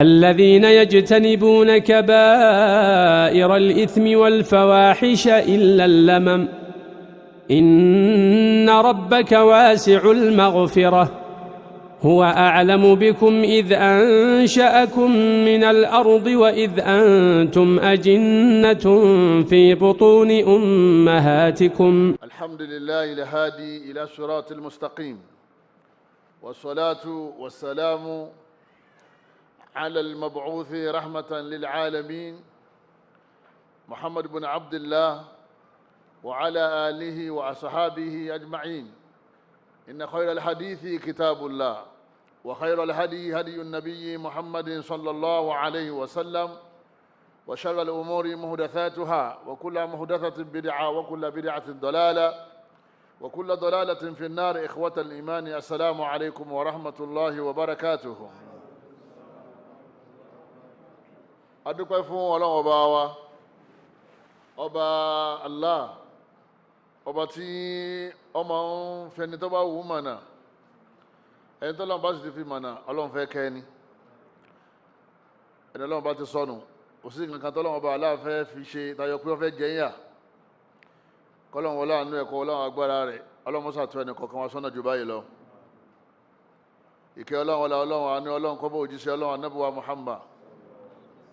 الذين يجتنبون كبائر الإثم والفواحش إلا اللمم إن ربك واسع المغفرة هو أعلم بكم إذ أنشأكم من الأرض وإذ أنتم أجنة في بطون أمهاتكم. الحمد لله الهادي إلى صراط المستقيم، والصلاة والسلام على المبعوث رحمة للعالمين محمد بن عبد الله وعلى آله وأصحابه أجمعين. إن خير الحديث كتاب الله، وخير الهدي هدي النبي محمد صلى الله عليه وسلم، وشر الأمور محدثاتها، وكل محدثة بدعة، وكل بدعة ضلالة، وكل ضلالة في النار. إخوة الإيمان، السلام عليكم ورحمة الله وبركاته. Adúpẹ́ fún Ọlọ́run ọba wa, ọba Allah, ọba tí ọmọ ń fẹni tó bá wù ú mọ̀nà. Ẹni tó lọ́n bá sì ti fi mọ̀nà, Ọlọ́run fẹ́ kẹ́ ẹni. Ẹni Ọlọ́run bá ti sọnù, kò sí nǹkan tó Ọlọ́run ọba Allah fẹ́ fi ṣe tayọ pé wọ́n fẹ́ jẹ́ yà. Kọ́lọ́run wọlé àánú ẹ̀kọ́, Ọlọ́run agbára rẹ̀, Ọlọ́run mọ́sà tó ẹnì kọ̀ọ̀kan wa sọ́nà jù báyìí lọ. Ìkẹ́ Ọlọ́run, ọlá Ọlọ́run, àánú Ọlọ́run kó bá òjíṣẹ́ Ọlọ́run Ànábì wa Muhammad,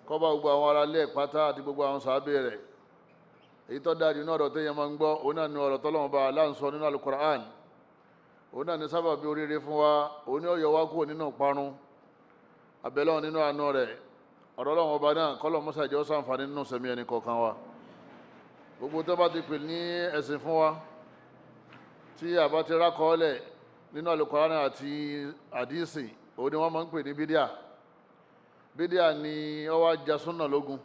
kó bá gbogbo àwọn ará ilé ẹ̀ pátá àti gbogbo àwọn sàábé rẹ̀. Èyí tó dáa jù ní ọ̀rọ̀ téèyàn máa ń gbọ́, òun náà ní ọ̀rọ̀ tọ́lọ́run bá Allah ń sọ nínú Al-Qur'an. Òun náà ní sábàbí oríire fún wa, òun ní ó yọ wá kúrò nínú parun. Abẹ́lọ́run nínú àánú rẹ̀, ọ̀rọ̀ Ọlọ́run ọba náà kọ́lọ̀ mọ́sá ìjọ sàǹfààní nínú sẹ̀mí ẹnì kọ̀ọ̀kan wa. Gbogbo tó bá ti pè ní ẹ̀sìn fún wa tí a bá ti rákọọ́lẹ̀ nínú Al-Qur'an àti àdísì, òun ni wọ́n máa ń pè ní bídíà. Bídíà ni ó wá ja súnà lógun.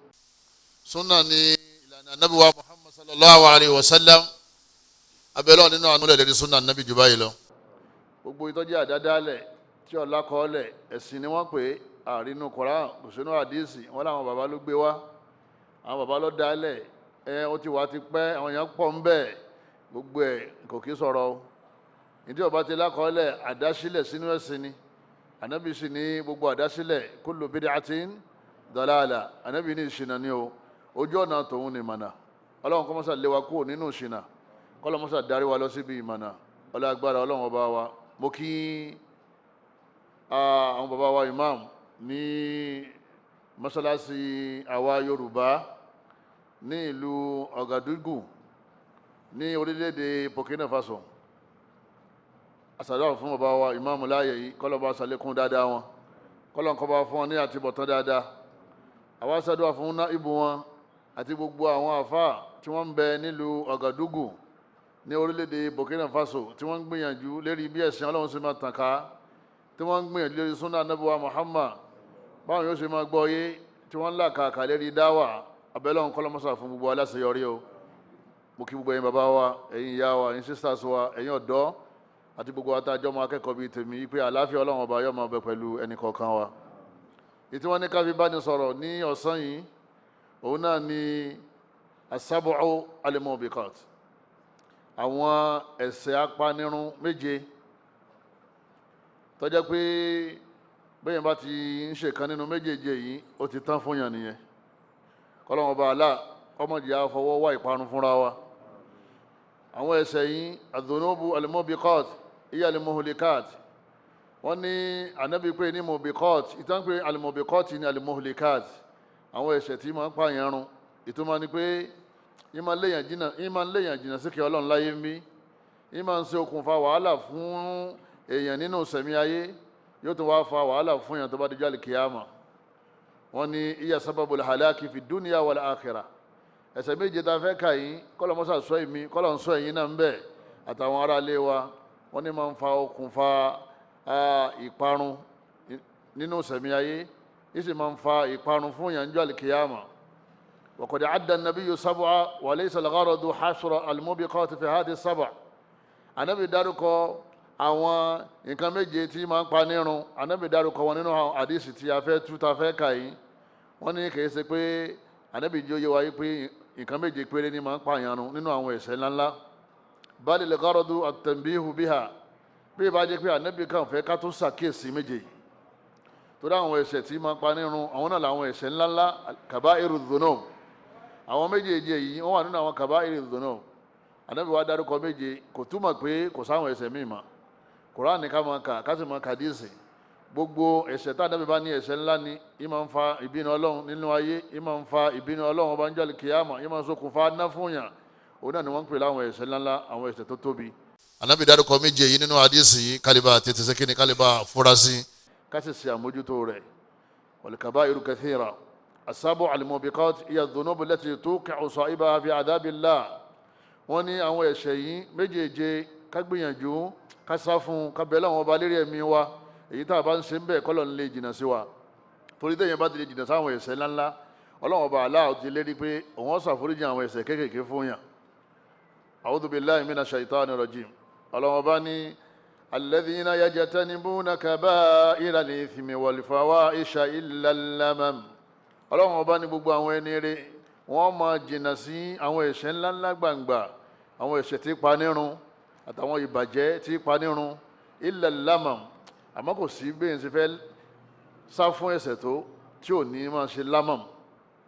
Súnà ni ìlànà Ànábì wa Muhammad sallallahu alayhi wa sallam. Abẹ́lẹ́ nínú àánú rẹ̀ lérí súnà Ànábì jù báyìí lọ. Gbogbo ìtọ́jú àdádálẹ̀ tí ọ̀la kọ́ọ́lẹ̀ ẹ̀sìn ni wọ́n pè é, àrínú Kùránì, kò sínú àdísì. Wọ́n láwọn bàbá ló gbé wá, àwọn bàbá ló dálẹ̀, ẹ ó ti wà ti pẹ́, àwọn èèyàn pọ̀ ń bẹ̀, gbogbo ẹ̀ kò kí sọ̀rọ̀ o. Ìdí ọba ti lákọọ́lẹ̀ àdásílẹ̀ sínú ẹ̀sìn ni. Ànábì sì ní gbogbo àdásílẹ̀, kullu bid'atin dalala, Ànábì ní ìṣìnà ni o. Ojú ọ̀nà tòun ni ìmọ̀nà. Ọlọ́run kó mọ́sà lé wa kúrò nínú ìṣìnà, kọ́lọ́ mọ́sà darí wa lọ síbi ìmọ̀nà. Ọlá agbára Ọlọ́run ọba wa. Mo kí àwọn bàbá wa imam ní mọ́sálásí àwa Yorùbá ní ìlú Ọ̀gàdúgù ní orílẹ̀-èdè Burkina Faso. Àsàdúrà fún bàbá wa ìmáàmù láàyè yìí, kọ́lọ́ bá ṣàlékún dáadáa wọn, kọ́lọ́ kọ́ bá fún wọn ní àtibọ̀tán dáadáa. Àwa ṣàdúrà fún náìbù wọn àti gbogbo àwọn àfáà tí wọ́n ń bẹ nílùú Ọ̀gàdúgù ní orílẹ̀-èdè Burkina Faso, tí wọ́n ń gbìyànjú lérí bí ẹ̀sìn Ọlọ́run ṣe máa tàn ká, tí wọ́n ń gbìyànjú lérí súnà Ànábì wa Muhammad, báwọn yóò ṣe máa gbọ́ yé, tí wọ́n ń làkàkà lérí dáwà. Abẹ́lẹ́wọ̀n kọ́lọ́mọ́sà fún gbogbo aláṣeyọrí o. Mo kí gbogbo ẹ̀yin bàbá wa, ẹ̀yin ìyá wa, ẹ̀yin sisters wa, ẹ̀yin ọ̀dọ́ àti gbogbo àtàjọ́ máa akẹ́kọ̀ọ́ bíi tèmi pé àlàáfíà Ọlọ́run ọba yóò máa bẹ pẹ̀lú ẹnì kọ̀ọ̀kan wa. Ìtí wọ́n ní ká fi bá ní sọ̀rọ̀ ní ọ̀sán yìí, òun náà ni asábọ̀ọ́ al-mubiqat, àwọn ẹ̀ṣẹ̀ apanirun méje tó jẹ́ pé bẹ́yẹn bá ti ń ṣe kan nínú méjèèjì yìí, ó ti tán fún yàn nìyẹn. Kọ́lọ́run ọba àlá ọmọdé á fọwọ́ wá ìparun fúnra wa. Àwọn ẹ̀ṣẹ̀ yìí, adhunubu al-mubiqat iya al-muhlikat, wọ́n ní Ànábì pé ní mubiqat, ìtàn pé al-mubiqat ní al-muhlikat, àwọn ẹ̀ṣẹ̀ tí máa ń pààyàn run. Ìtumọ̀ ni pé yìí máa ń léyàn jìnnà, yìí máa ń léyàn jìnnà síkẹ́ Ọlọ́run láyé ń bí, yìí máa ń ṣe okùnfà wàhálà fún èèyàn nínú sẹ̀mí ayé, yóò tún wá fa wàhálà fún èèyàn tó bá dijọ́ àlìkìyàmà. Wọ́n ní iya sababul halaki fi dunya wal akhirah. Ẹ̀ṣẹ̀ méje tá a fẹ́ kà yín, kọ́lọ̀ mọ́sà sọ èmi, kọ́lọ̀ ń sọ ẹ̀yin náà ń bẹ̀ àtàwọn ará ilé wa. Wọ́n ní máa ń fa okùnfà ìparun nínú sẹ̀mí ayé, yìí sì máa ń fa ìparun fún èèyàn níjọ́ àlìkìyàmà. وقد عد النبي سبعة وليس الغرض حصر الموبقات في هذه السبع. Ànábì dárúkọ àwọn nǹkan méje tí máa ń pa nírun. Ànábì dárúkọ wọn nínú àdìsí tí a fẹ́ tú ta fẹ́ kà yìí. Wọ́n ní kìí ṣe pé Ànábì jẹ́ oyé wa yìí pé nǹkan méje péré ní máa ń pa ìyanu nínú àwọn ẹ̀ṣẹ̀ ńláńlá. بل الغرض التنبيه بها, bí ìbá jẹ́ pé Ànábì kàn fẹ́ ká tó ṣàkíyèsí méje. Torí àwọn ẹ̀ṣẹ̀ tí máa pa nírun, àwọn náà làwọn ẹ̀ṣẹ̀ ńláńlá, kabairu dhunub. Àwọn méjèèjì yìí wọ́n wà nínú àwọn kabairu dhunub. Ànábì wa dárúkọ méje, kò túmọ̀ pé kò sáwọn ẹ̀ṣẹ̀ míì mọ́. Kùránì ká máa kà, ká sì máa kàdíìsì. Gbogbo ẹ̀ṣẹ̀ tá Ànábì bá ní ẹ̀ṣẹ̀ ńlá ni, í máa ń fa ìbínú Ọlọ́run nínú ayé, í máa ń fa ìbínú Ọlọ́run ọba níjọ́ kíyámà, í máa ń ṣokùnfà ná fún yàn. Òun náà ni wọ́n ń pè láwọn ẹ̀ṣẹ̀ ńláńlá, àwọn ẹ̀ṣẹ̀ tó tóbi. Ànábì dárúkọ méje yìí nínú àdíìsì yìí, kálíbà tètè ṣe kíni, kálíbà fura sí. Ká sì ṣe àmójútó rẹ̀. Wal kabairu kathira. As-sab'u al-mubiqat hiya adh-dhunubu allati tuqi'u sahibaha fi adhabillah. Wọ́n ní àwọn ẹ̀ṣẹ̀ yìí méjèèje, ká gbìyànjú ká sá fún, ká bẹ̀ Ọlọ́run ọba lérí ẹ̀mí wa. Èyí tá a bá ń ṣe ń bẹ̀ kọ́lọ̀ ń lè jìnnà sí wa. Torí téèyàn bá ti lè jìnnà sáwọn ẹ̀ṣẹ̀ ńláńlá, Ọlọ́run ọba Allah ti lérí pé òun ó ṣàforíjì àwọn ẹ̀ṣẹ̀ kéékèèké fún yàn. A'udhu billahi minash shaitani rajim. Ọlọ́run ọba ní alladhina yajtanibuna kaba'ira al-ithmi wal fawahisha illa al-lamam. Ọlọ́run ọba ní gbogbo àwọn ẹni rere wọ́n máa jìnnà sí àwọn ẹ̀ṣẹ̀ ńláńlá gbangba, àwọn ẹ̀ṣẹ̀ tí pa nírun àtàwọn ìbàjẹ́ tí pa nírun, illa al-lamam. Àmọ́ kò sí bẹ́ẹ̀ ṣe fẹ́ sá fún ẹ̀ṣẹ̀ tó tí ò ní máa ṣe lámàm.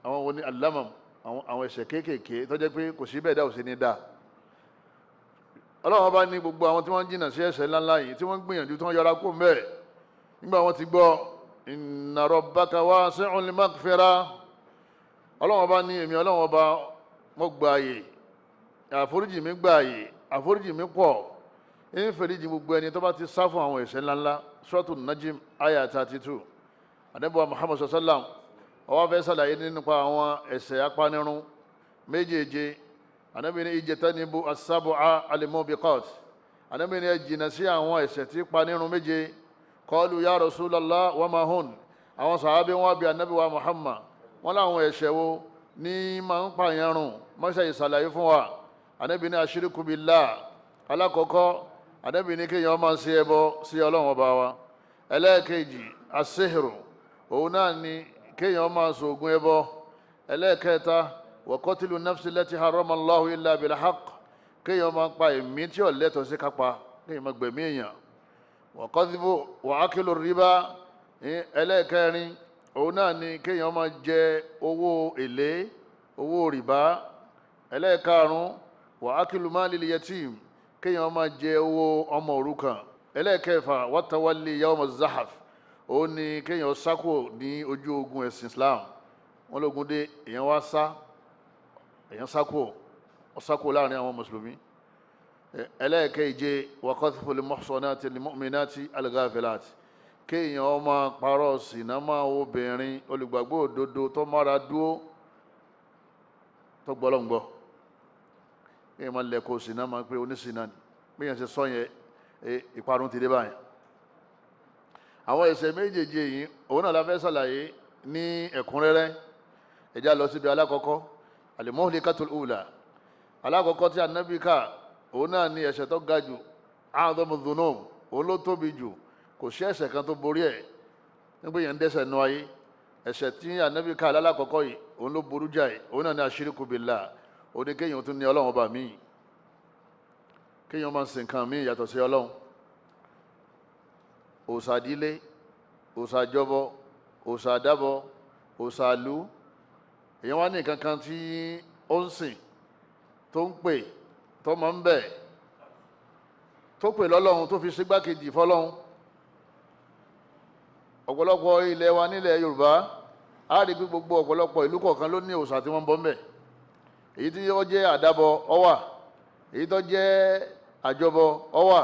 Àwọn wo ni alámàm? Àwọn ẹ̀ṣẹ̀ kéékèèké tó jẹ́ pé kò sí bẹ́ẹ̀ dá ò sí ní dáa. Ọlọ́run bá ní gbogbo àwọn tí wọ́n jìnnà sí ẹ̀ṣẹ̀ ńláńlá yìí, tí wọ́n gbìyànjú, tí wọ́n yọra kó mbẹ́ nígbà wọ́n ti gbọ́ inna rabbaka wasi'ul maghfira. Ọlọ́run bá ní èmi Ọlọ́run ọba mo gbà àyè, àforíjì mi gbà àyè, àforíjì mi pọ̀, ń fèrèjì gbogbo ẹni tó bá ti sá fún àwọn ẹ̀ṣẹ̀ ńláńlá. Suratul Najm aya 32. Ànábì wa Muhammad sallam ó wá fẹ́ ṣàlàyé nípa àwọn ẹ̀ṣẹ̀ apanirun méjèèje. Ànábì ní ijtanibu as-sab'a al-mubiqat. Ànábì ní ẹ jìnnà sí àwọn ẹ̀ṣẹ̀ tí panirun méje. Qalu ya Rasulallah wa ma hun. Àwọn sàábé wọn bí Ànábì wa Muhammad, wọn láwọn ẹ̀ṣẹ̀ wo ní máa ń pààyàn run, mọ́ṣẹ́ ìṣàlàyé fún wa. Ànábì ní ashiriku billah. Alákọ̀ọ́kọ́, Ànábì ní kéèyàn máa ṣe ẹbọ sí Ọlọ́run ọba wa. Ẹlẹ́ẹ̀kejì, asehru, òun náà ni kéèyàn máa ṣoògùn ẹbọ. Ẹlẹ́ẹ̀kẹta, wa qatlu nafsi allati harrama Allahu illa bil haqq, kéèyàn máa pa ẹ̀mí tí ò lẹ́tọ̀ọ́ sí kápá, kéèyàn máa gbẹ̀mí èèyàn. Wa qadhfu wa akilu riba. Ẹlẹ́ẹ̀kẹrin, òun náà ni kéèyàn máa jẹ owó èlé, owó rìbá. Ẹlẹ́ẹ̀karùn-ún, wa akilu malil yatim, kéèyàn máa jẹ owó ọmọ òrukàn. Ẹlẹ́ẹ̀kẹfà, wa tawalli yawma zahaf, òun ni kéèyàn sákò ní ojú ogun ẹ̀sìn Islam. Wọ́n lógun dé, èèyàn wá sá, èèyàn sákò, ó sákò láàrin àwọn mùsùlùmí. Ẹlẹ́ẹ̀keje, wa qadhful muhsanati al-mu'minati al-ghafilat, kéèyàn máa parọ́ sìnà máa obìnrin olùgbàgbọ́ òdodo tó mára dúó, tó gbọ́lọ́ngbọ́, kéèyàn máa lẹ́kọ̀ọ́ sìnà máa pé onísìnà ni. Bí èèyàn ṣe sọ yẹn, ìparun ti dé báyìí. Àwọn ẹ̀ṣẹ̀ méjèèjì yìí, òun náà la fẹ́ ṣàlàyé ní ẹ̀kúnrẹ́rẹ́. Ẹ já lọ síbi alákọ̀ọ́kọ́, al-muhlikatul ula. Alákọ̀ọ́kọ́ tí Ànábì kà, òun náà ní ẹ̀ṣẹ̀ tó ga jù, a'zamu dhunub, òun ló tóbi jù, kò sí ẹ̀ṣẹ̀ kan tó borí ẹ̀ nígbà yẹn ń dẹ́ṣẹ̀ nù ayé. Ẹ̀ṣẹ̀ tí Ànábì kà lálákọ̀ọ́kọ́ yìí, òun ló burú jáì, òun náà ní ashiriku billah. Òun ní kéèyàn tún ní Ọlọ́run ọba míì, kéèyàn máa sin nǹkan míì yàtọ̀ sí Ọlọ́run. Òòṣà ìdílé, òòṣà àjọbọ, òòṣà àdábọ, òòṣà àlú, èèyàn wá ní nǹkan kan tí ó ń sìn, tó ń pè, tó máa ń bẹ̀, tó pè lọ́lọ́run, tó fi sígbákejì fọlọ́run. Ọ̀pọ̀lọpọ̀ ilẹ̀ wa nílẹ̀ Yorùbá, á rí pé gbogbo ọ̀pọ̀lọpọ̀ ìlú kọ̀ọ̀kan ló ní òòṣà tí wọ́n ń bọ ńbẹ̀. Èyí tí ó jẹ́ àdábọ ó wà, èyí tó jẹ́ àjọbọ ó wà,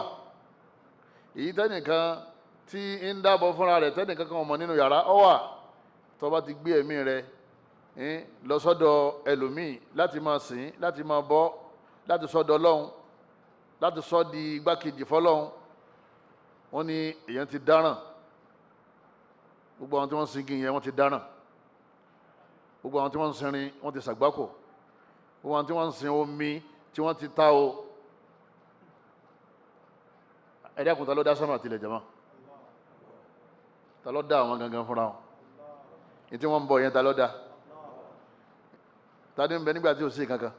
èyí tẹ́nìkan tí ń dábọ̀ fúnra rẹ̀ tẹ́nìkan kan ọmọ nínú yàrá ó wà. Tó bá ti gbé ẹ̀mí rẹ̀ lọ sọ́dọ̀ ẹlòmíì láti máa sìn, láti máa bọ́, láti sọ́dọ̀ Ọlọ́run, láti sọ́ di igbákejì fọlọ́run, wọ́n ní èèyàn ti dáràn. Gbogbo àwọn tí wọ́n ń sin igi yẹn, wọ́n ti dáràn. Gbogbo àwọn tí wọ́n ń sinrin, wọ́n ti ṣàgbákò. Gbogbo àwọn tí wọ́n ń sin omi tí wọ́n ti ta o. Ẹ dákun, ta ló dá sánmà tilẹ̀ jama? Ta ló dá àwọn gangan fúnra wọn? Ní tí wọ́n ń bọ̀ yẹn, ta ló dá? Ta ni ń bẹ nígbà tí ò sí kankan,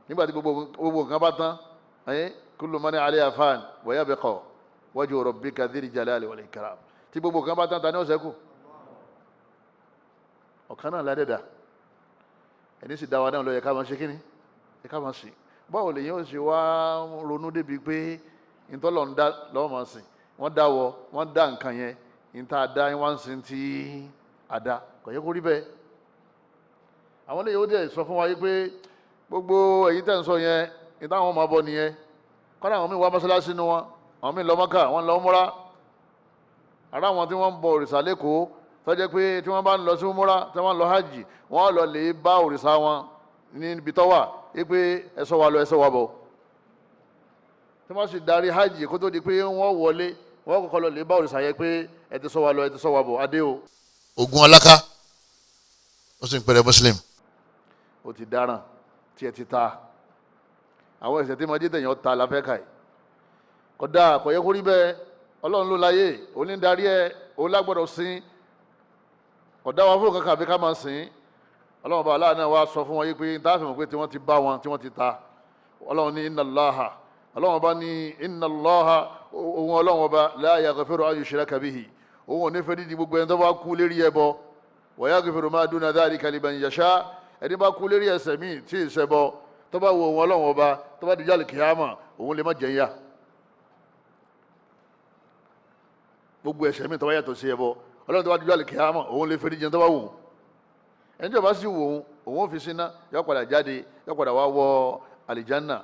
nígbà tí gbogbo nǹkan bá tán? Kullu man alayha fan wa yabqa wajhu rabbika dhil jalali wal ikram. Tí gbogbo kan bá tán, ta ní ọ̀sẹ̀ kù? Ọ̀kan náà ládẹ́dà. Ẹni sì dá wa náà ló yẹ ká máa ṣe kíni, yẹ ká máa sìn. Báwo lèyìn ó ṣe wá ronú débi pé ìtọ́lọ̀ ń dá lọ́wọ́ máa sìn? Wọ́n dá wọ, wọ́n dá nǹkan yẹn, ìta dá wọ́n ń sin tí àdá kò yẹ kó rí bẹ́ẹ̀. Àwọn lèyìn ó dẹ̀ sọ fún wa yìí pé gbogbo èyí tẹ̀ ń sọ yẹn, ìta àwọn máa bọ̀ nìyẹn. Kọ́dà àwọn míì wá mọ́ṣáláṣí nu wọn, àwọn míì lọ Mákà, wọ́n lọ múra. Ará àwọn tí wọ́n ń bọ òrìṣà lẹ́kọ̀ọ́, tó jẹ́ pé tí wọ́n bá ń lọ sí múra, tí wọ́n ń lọ hajj, wọ́n lọ lè bá òrìṣà wọn níbi tó wà pé ẹ ṣọ́ wa lọ, ẹ ṣọ́ wa bọ̀. Tí wọ́n sì darí hajj kó tó di pé wọ́n wọlé, wọ́n kọ́kọ́ lọ lè bá òrìṣà yẹn pé ẹ ti ṣọ́ wa lọ, ẹ ti ṣọ́ wa bọ̀, adé o. Ogun alaka ó sì ń pẹ̀lẹ́ Muslim. Ó ti dáràn tí ẹ ti ta àwọn ẹ̀ṣẹ̀ tí mo jẹ́ tẹ̀yàn ta la fẹ́ ka yìí. Kódà kò yẹ kó rí bẹ́ẹ̀. Ọlọ́run ló láyé, onídarí ẹ, òun lágbọ́dọ̀ sìn. Kódà wọn fún kankan àbí ká máa sìn. Ọlọ́run bá aláàánú wa sọ fún wọn yìí pé tá a fi mọ̀ pé tí wọ́n ti bá wọn, tí wọ́n ti ta. Ọlọ́run ní inna Allaha, Ọlọ́run bá ní inna Allaha, òun Ọlọ́run ọba, la yaghfiru an yushraka bihi, òun ò ní fẹ́ dídí gbogbo ẹni tó bá kú lérí ẹbọ. Wa yaghfiru ma duna dhalika liman yasha, ẹni bá kú lérí ẹ̀ṣẹ̀ míì tí ì ṣẹbọ, tó bá wo òun Ọlọ́run ọba, tó bá dijọ́ àlùkìyámà, òun lè má jẹ yá. Gbogbo ẹ̀ṣẹ̀ míì tó bá yàtọ̀ sí ẹbọ, Ọlọ́run tó bá dijọ́ àlùkìyámà, òun lè fẹ́rí jẹun tó bá wù ú. Ẹni tí ó bá sì wù ú, òun ò fi síná, yó padà jáde, yó padà wá wọ àlìjánà.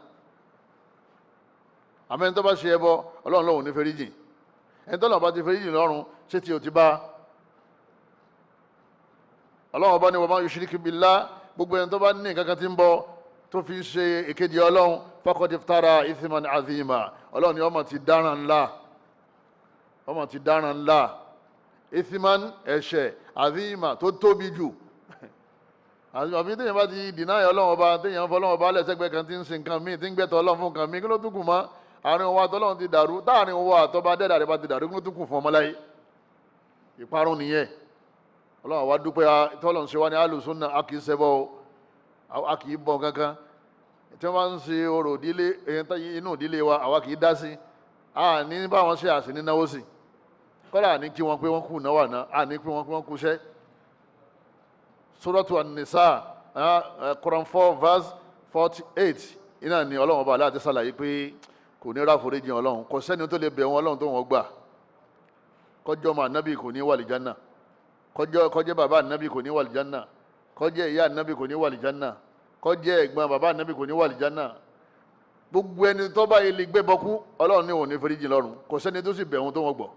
Àmọ́ ẹni tó bá ṣe ẹbọ, Ọlọ́run lòun ní fẹ́rí jìn. Ẹni tó lọ́n bá ti fẹ́rí jìn lọ́run, ṣé tí o ti bá? Ọlọ́run ọba ní wa man yushrik billah, gbogbo ẹni tó bá ní nǹkan kan tí ń bọ tó fi ṣe èkejì Ọlọ́run, faqad iftara ithman azima, Ọlọ́run ni ọmọ ti dáràn ńlá, ọmọ ti dáràn ńlá. Ithman, ẹ̀ṣẹ̀, azima, tó tóbi jù. Àbí téèyàn bá ti dìnáyà Ọlọ́run ọba, téèyàn fọ Ọlọ́run ọba lẹ́sẹ̀gbẹ́ kan tí ń sin nǹkan míì, tí ń gbẹ́tọ̀ Ọlọ́run fún nǹkan míì, kí ló tún kù mọ́? Àárín òun àtọ́lọ́run ti dàrú. Táàrin òun àtọ́ba dẹ́dà rẹ̀ bá ti dàrú, kí ló tún kù fún ọmọláyé? Ìparun nìyẹn. Ọlọ́run àwa dúpẹ́ tọ́lọ́run ṣe wá ní alùsùnà, a kì í ṣẹbọ, a kì í bọ kankan. Tí wọ́n bá ń ṣe orò ìdílé inú ìdílé wa, àwa kì í dá sí, a ní báwọn ṣe àṣì ní náwó sí. Kọ́lá àní kí wọ́n pé wọ́n kú náwó àná, àní pé wọ́n pé wọ́n kú iṣẹ́. Suratu An-Nisa, Quran 4 verse 48, iná ni Ọlọ́run ọba aláàtí ṣàlàyé pé kò ní ráforíjì Ọlọ́run, kò sẹ́ni tó lè bẹ̀ wọn Ọlọ́run tó wọ́n gbà. Kọjọ́ ọmọ ànábì kò ní wà lìjánà, kọjẹ́ bàbá ànábì kò ní wà lìjánà, kọjẹ́ ìyá ànábì kò ní wà lìjánà, kọjẹ́ ẹ̀gbọ́n bàbá ànábì kò ní wà lìjánà. Gbogbo ẹni tó bá ilé gbé bọkú, Ọlọ́run ní òun ní foríjì lọ́run, kò sẹ́ni tó sì bẹ̀ wọn tó wọ́n gbọ́.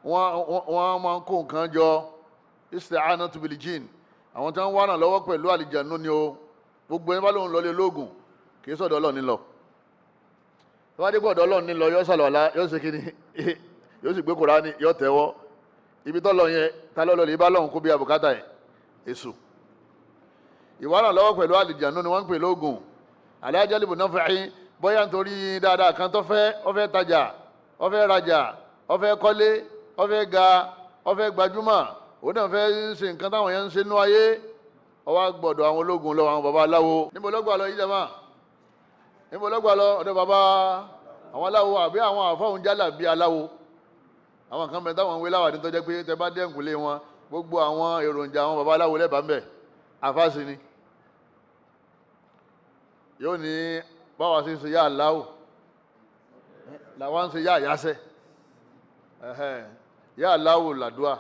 Wọ́n máa ń kó nǹkan jọ, isti'anatu bil jinn, àwọn tí wọ́n wá ràn lọ́wọ́ pẹ̀lú àlìjànú ni o. Gbogbo ẹni bá lóun lọlé lóògùn kì í sọ̀dọ̀ Ọlọ́run ní lọ. Tó bá dé gbọ́dọ̀ Ọlọ́run ní lọ, yóò sàlọ́lá, yóò ṣe kíni, yóò sì gbé Kùránì, yóò tẹ́wọ́ ibi tó lọ yẹn. Ta ló lọ lè bá lọ́hùn kó bí abùkátà yẹn? Èso ìwà ràn lọ́wọ́ pẹ̀lú àlìjànú ni wọ́n ń pè lóògùn. Alájálìbù náà fẹ́ bóyá nítorí dáadáa kan tó fẹ́, ó fẹ́ tajà, ó fẹ́ rajà, ó fẹ́ kọ́lé, ó fẹ́ ga, ó fẹ́ gbajúmọ̀, òun náà fẹ́ ṣe nǹkan táwọn yẹn ń ṣe nú ayé, ó wá gbọ́dọ̀ àwọn ológun lọ, àwọn baba aláwo. Níbo ló gbà lọ yìí jama? Níbo ló gbà lọ? Ọ̀dọ̀ baba àwọn aláwo àbí àwọn àfọ̀hún jálà bí aláwo. Àwọn kan bẹ táwọn ń wé láwàdí tó jẹ́ pé tẹ bá dẹ́kun lé wọn, gbogbo àwọn èròjà àwọn baba aláwo lẹ́bàá ń bẹ̀. Àfáàsì ni yóò ní báwa ṣe ń ṣe yá aláwò làwa ń ṣe yá àyáṣẹ, yá aláwò làdúà,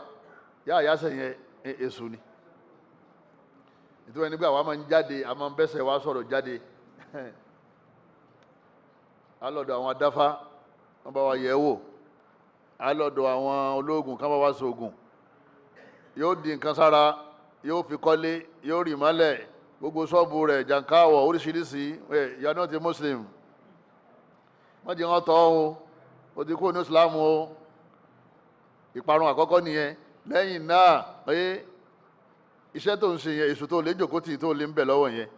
yá àyáṣẹ yẹn èso ni. Ìtura nígbà wa máa ń jáde, a máa ń bẹ́sẹ̀ wa sọ̀rọ̀ jáde, a lọ́dọ̀ àwọn adáfá, wọ́n bá wa yẹ̀ wò, a lọ́dọ̀ àwọn ológun kan bá wa sògùn, yóò di nǹkan sára, yóò fi kọ́lé, yóò rì mọ́lẹ̀ gbogbo ṣọ́ọ̀bù rẹ̀, jàǹkáwọ̀ oríṣiríṣi. You are not a Muslim, wọ́n jẹ́ wọ́n tọ́ o, o ti kúrò ní Islam o. Ìparun àkọ́kọ́ nìyẹn. Lẹ́yìn náà pé iṣẹ́ tó ń ṣe yẹn, èso tó lè jòkó tì tó lè ń bẹ̀ lọ́wọ́ yẹn,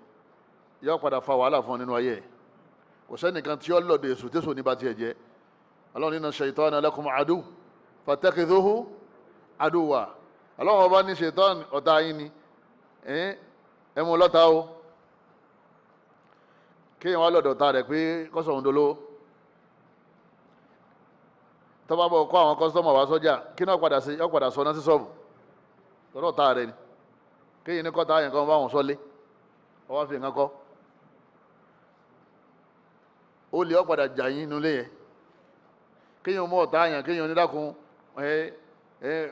yóò padà fa wàhálà fún ọ nínú ayé ẹ̀. Kò sẹ́nìkan tí ó lọ́dọ̀ èso tẹ́sọ̀ ní bá tiẹ̀ jẹ́. Ọlọ́run inna shaytana lakum adu fattakhidhuhu aduwwa. Ọlọ́run ọba ní ṣètọ́n ọ̀tá yín ni, ẹ mú lọ́ta o. Kéèyàn wá lọ́dọ̀ ọ̀tá rẹ̀ pé kọ́sọ̀ òun dolówó, tọ́ba bọ̀ kọ́ àwọn kọ́sítọ́mù wá sọ́jà, kí náà padà sí? Yọ padà sọ náà sí sọ́ọ̀bù lọ́dọ̀ ọ̀tá rẹ̀ ni. Kéèyàn ní kọ́ta yẹn kan bá wọn sọ́lé, ọwọ́ fi nǹkan kọ́ ó lè ọ́ padà jà yín nulẹ̀ yẹn. Kéèyàn mú ọ̀tá yẹn, kéèyàn onídàkùn, ẹ ẹ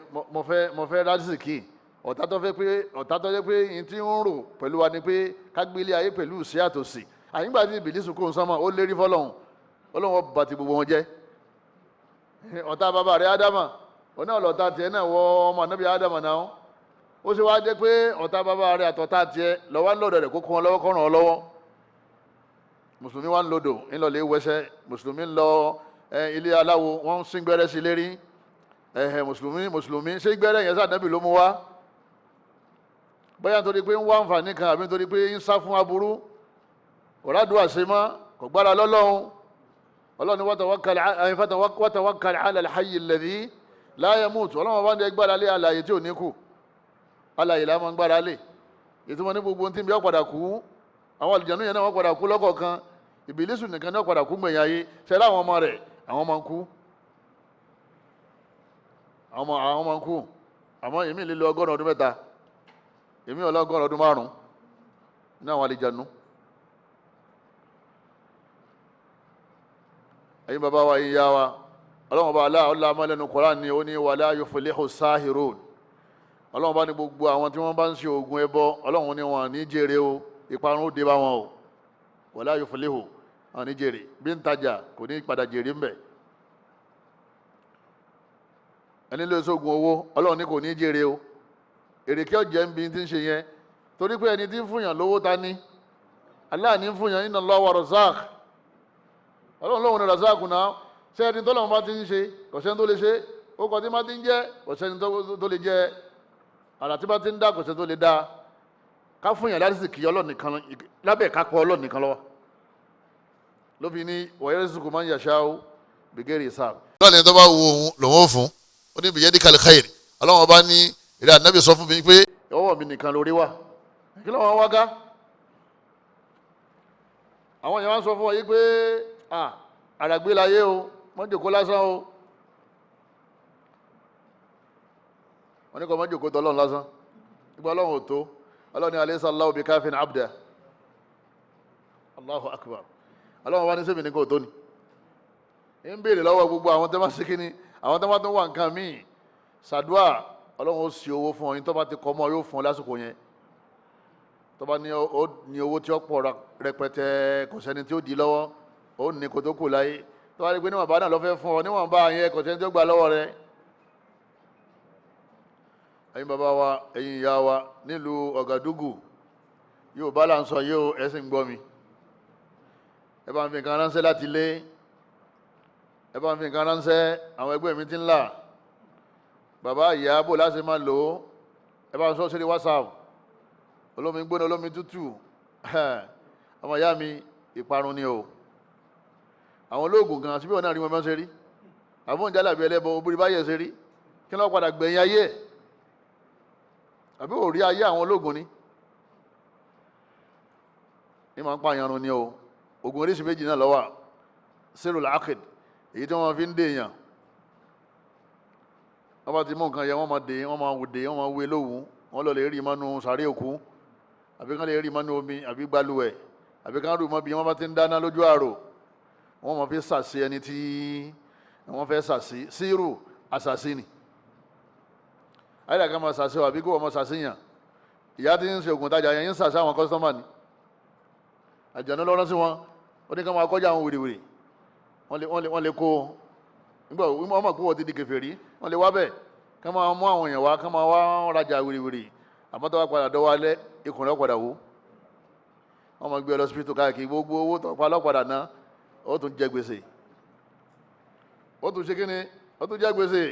mo fẹ́ rásìkì. Ọ̀tá tó fẹ́ pé, ọ̀tá tó jẹ́ pé yín tí ń rò pẹ̀lú wa ni pé kágbélé ayé pẹ̀lú ìṣe àtòsí. Àyìnbá tí ìbílísù kò ń sánmọ̀, ó lérí fọlọ́hún, ọlọ́hún ọba ti gbogbo wọn jẹ́. Ọ̀tá bàbá rẹ̀ ádámà, òun náà lọ̀tá tiẹ̀ náà wọ ọmọ ànábì ádámà náà. Ó ṣe wá jẹ́ pé ọ̀tá bàbá rẹ̀ àtọ̀tá tiẹ̀ lọ́wọ́ ń lọ́dọ̀ rẹ̀ kó kún ọ lọ́wọ́, kọ́ràn ọ lọ́wọ́. Mùsùlùmí wa ń lodò ńlọlẹ̀ wẹsẹ̀, mùsùlùmí ń lọ ilé aláwo, wọ́n ń sín gbẹ́rẹ́ sí lérí. Mùsùlùmí ṣé gbẹ́rẹ́ yẹn sàdẹ́bì ló mú wá? Bóyá nítorí pé ń wá àǹfààní kan àbí nítorí pé ń sá fún aburú, kò rádùá ṣe mọ́, kò gbára lọ́lọ́run. Ọlọ́run ní watawakkal ala al-hayyi alladhi la yamut. Ọlọ́run bá ń dẹ gbára lé alààyè tí ò ní kù. Alààyè la máa ń gbára lé. Ìtumọ̀ ní gbogbo tí ń bí ọ̀padà kú, àwọn àlùjànnú yẹn náà wọ́n padà kú lọ́kọ̀ọ̀kan. Ìbílísù nìkan ní ọ̀padà kú gbẹ̀yìn ayé. Ṣẹlẹ̀ àwọn ọmọ rẹ̀, àwọn máa ń kú, àwọn máa ń kú. Àmọ́ èmi lè lo 103 ọdún, èmi 105 ọdún ní àwọn àlùjànnú. Ẹ̀yin bàbá wa, yìí yá wa, ọlọ́run ọba aláà ọlá amálẹ́nu Kùránì ni ó ní wala yuflihu sahirun. Ọlọ́run bá ní gbogbo àwọn tí wọ́n bá ń ṣe oògùn ẹbọ, ọlọ́run ní wọn ní jèrè o, ìparun ó dé bá wọn o. Wala yuflihu, wọn ní jèrè. Bí ń tajà kò ní padà jèrè ń bẹ̀. Ẹni ló ṣoògùn owó, ọlọ́run ní kò ní jèrè o. Èrè kí ọ̀jẹ̀ ń bi ti ń ṣe yẹn, torí pé ẹni tí ń fúnyàn lówó ta ni? Allah ní ń fúnyàn. Inna Allaha wa razaq, ọlọ́run lóhun ní razaq náà. Ṣé ẹni tọ́lọ́run bá ti ń ṣe, kò sẹ́ni tó lè ṣe. Ó kọ́ tí má ti ń jẹ́, kò sẹ́ni tó lè jẹ́. Àrà tí bá ti ń dá, kò sẹ́ni tó lè dá. Ká fúnyàn lásìkò ọlọ́run nìkan, lábẹ́ ìkápọ̀ ọlọ́run nìkan lọ́wọ́ ló fi ní wa yarzuqu man yasha'u bighairi hisab. Ọlọ́run ní tó bá wo òun lòun ò fún ó ní biyadikal khair. Ọlọ́run ọba ní ìrẹ́ ànábì sọ fún mi pé ọwọ́ mi nìkan lórí wà. Kí ló wọn wá ká? Àwọn èèyàn wá sọ fún ọ yìí pé àràgbé láyé o, mọ́ jòkó lásán o. Wọ́n ní kọ́ mọ́ jòkó tọ́lọ́run lásán, ìgbà ọlọ́run ò tó. Ọlọ́run ní alaysa Allahu bikafin abda. Allahu akbar. Ọlọ́run wá ní sẹ́mi ní kò tó ni ń béèrè lọ́wọ́ gbogbo àwọn tẹ́ bá ṣe kíni, àwọn tẹ́ bá tó wà nǹkan míì ṣàdúà. Ọlọ́run ó sì owó fún ọ yín, tó bá ti kọ́ mọ́ yóò fún ọ lásìkò yẹn. Tó bá ní ó ní owó tí ó pọ̀ rẹpẹtẹ, kò sẹ́ni tí ó di lọ́wọ́, ó ní kó tó kù láyé. Tó bá rí pé níwọ̀nba náà ló fẹ́ fún ọ, níwọ̀nba yẹn, kò sẹ́ni tí ó gbà lọ́wọ́ rẹ. Ẹ̀yin bàbá wa, ẹ̀yin ìyá wa nílùú Ọ̀gàdúgù, yóò bá là ń sọ yóò ẹ̀sìn gbọ́ mi. Ẹ bá ń fi nǹkan ránṣẹ́ láti ilé, ẹ bá ń fi nǹkan ránṣẹ́, àwọn ẹgbẹ́ mi ti ń là. Bàbá ìyá bò láti máa lò ó, ẹ bá ń sọ sórí WhatsApp, olómi gbóná, olómi tútù. Ọmọ ìyá mi, ìparun ni o. Àwọn olóògùn gan síbí wọn náà rí wọn bá ń ṣe rí, àbóǹjẹ́ àlàbí ẹlẹ́bọ obìnrin báyẹ̀ ṣe rí, kí ló padà gbẹ̀yìn ayé ẹ̀? Àbí ò rí ayé àwọn ológun ni? Ní máa ń pààyàn run ni o. Oògùn oríṣi méjì náà ló wà. Sírul akid, èyí tí wọ́n fi ń dè èèyàn, wọ́n bá ti mú nǹkan yẹn, wọ́n máa dè, wọ́n máa dè, wọ́n máa wé lówùú, wọ́n lọ lè rí mọ́nú sàárè òkú, àbí kán lè rí mọ́nú omi, àbí gbálùwẹ̀, àbí kán rú mọ́ bí wọ́n bá ti ń dáná lójú àrò, wọ́n máa fi sàṣì ẹni tí wọ́n fẹ́ sàṣì. Sírù àṣàṣì ni ayélujára kan máa ṣàṣe àbí kó wọ́n máa ṣàṣeyàn. Ìyá tí ń ṣe ògùn tajà yẹn ń ṣàṣe àwọn kọ́sítọ́mà ni, àjànú lọ́rọ́ sí wọn, ó ní ká máa kọjá àwọn wèrèwèrè, wọ́n lè kó nígbà wọ́n mọ̀ pé wọ́n ti di kèfèrí, wọ́n lè wá bẹ́ẹ̀ ká máa mú àwọn èèyàn wá, ká máa wá rajà wèrèwèrè. Àmọ́ tó bá padà dọ́wọ́ alẹ́, ikùn rẹ̀ padà wó, wọ́n máa gbé ọ lọ sípítù káàkiri, gbogbo owó tó pa lọ́padà ná, ó tún jẹ gbèsè, ó tún ṣe kíni, ó tún jẹ gbèsè.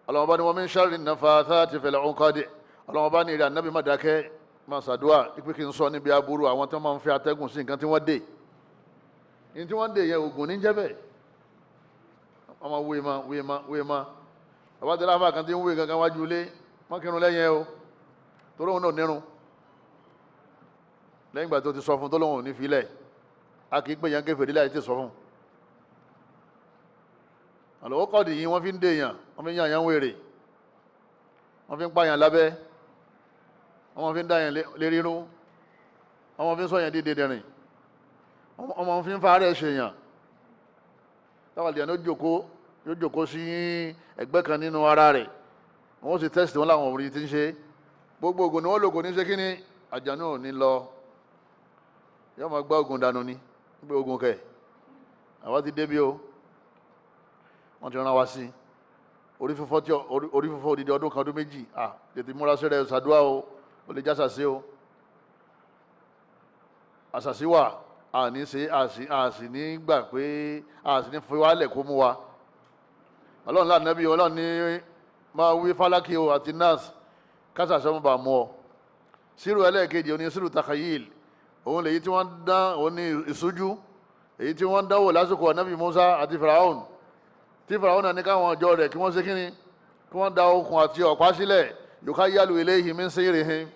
Ọlọ́wọ́n bá ní wọ́n min sharri nafathati fil uqad. Ọlọ́wọ́n bá ní ìrìn ànábì má dákẹ́, máa ṣàdúrà pé kí n sọ níbi aburú àwọn tí wọ́n máa ń fi atẹ́gùn sí nǹkan tí wọ́n dè ní tí wọ́n dè yẹn, oògùn ní jẹ́ bẹ́ẹ̀. Wọ́n máa wúye ma wúye ma wúye ma bàbá tẹ́lẹ̀ àfa kan tí ń wúye kankan wájú ilé, wọ́n kírun lẹ́yìn ẹ o, torí òun náà nírun. Lẹ́yìn ìgbà tó ti sọ fún tó lóun ò ní filẹ̀, a kì í pè yẹn kèfèrí láì tí sọ fún. Àlọ́wọ́ kọ́ọ̀dì yìí wọ́n fi ń dèèyàn, wọ́n fi ń yàn yàn wèrè, wọ́n fi ń pààyàn lábẹ́, wọ́n fi ń dàyàn lérírú, wọ́n fi ń sọ̀yàn dídè dẹ̀rìn, wọ́n fi ń fa àárẹ̀ ṣèyàn. Táwọn àlìyàn yóò jòkó sí ẹgbẹ́ kan nínú ara rẹ̀, wọ́n sì tẹ́sítì wọn láwọn òrì tí ń ṣe gbogbo ògùn ni wọ́n lògùn ní ṣe kí ni àjànú ò ní lọ, yóò máa gbá ògùn dànù ni gbé ògùn kẹ̀. Àwa ti débi o, wọ́n ti rán wa sí orí fífọ́, tí orí fífọ́ odidi ọdún kan, ọdún méjì, à tètè múra sí rẹ̀, ṣàdúrà o, ó lè já sàṣe o. Àṣàṣì wà, àní ṣe àṣì ní gbà pé àṣì ní fi wálẹ̀ kó mú wa. Ọlọ́run lànàbí, ọlọ́run ní máa wí fálákì o àti nurse kásàṣọ́ mọ́ bá mú ọ. Sírù ẹlẹ́ẹ̀kejì òní sírù takayil, òun lèyí tí wọ́n dán, òun ní ìṣújú èyí tí wọ́n dánwò lásìkò ànábì Musa àti Firaun, tí Firaun náà ní káwọn ọjọ́ rẹ̀ kí wọ́n ṣe kíni, kí wọ́n da okùn àti ọ̀pá sílẹ̀, yukayyalu ilayhi min sihrihim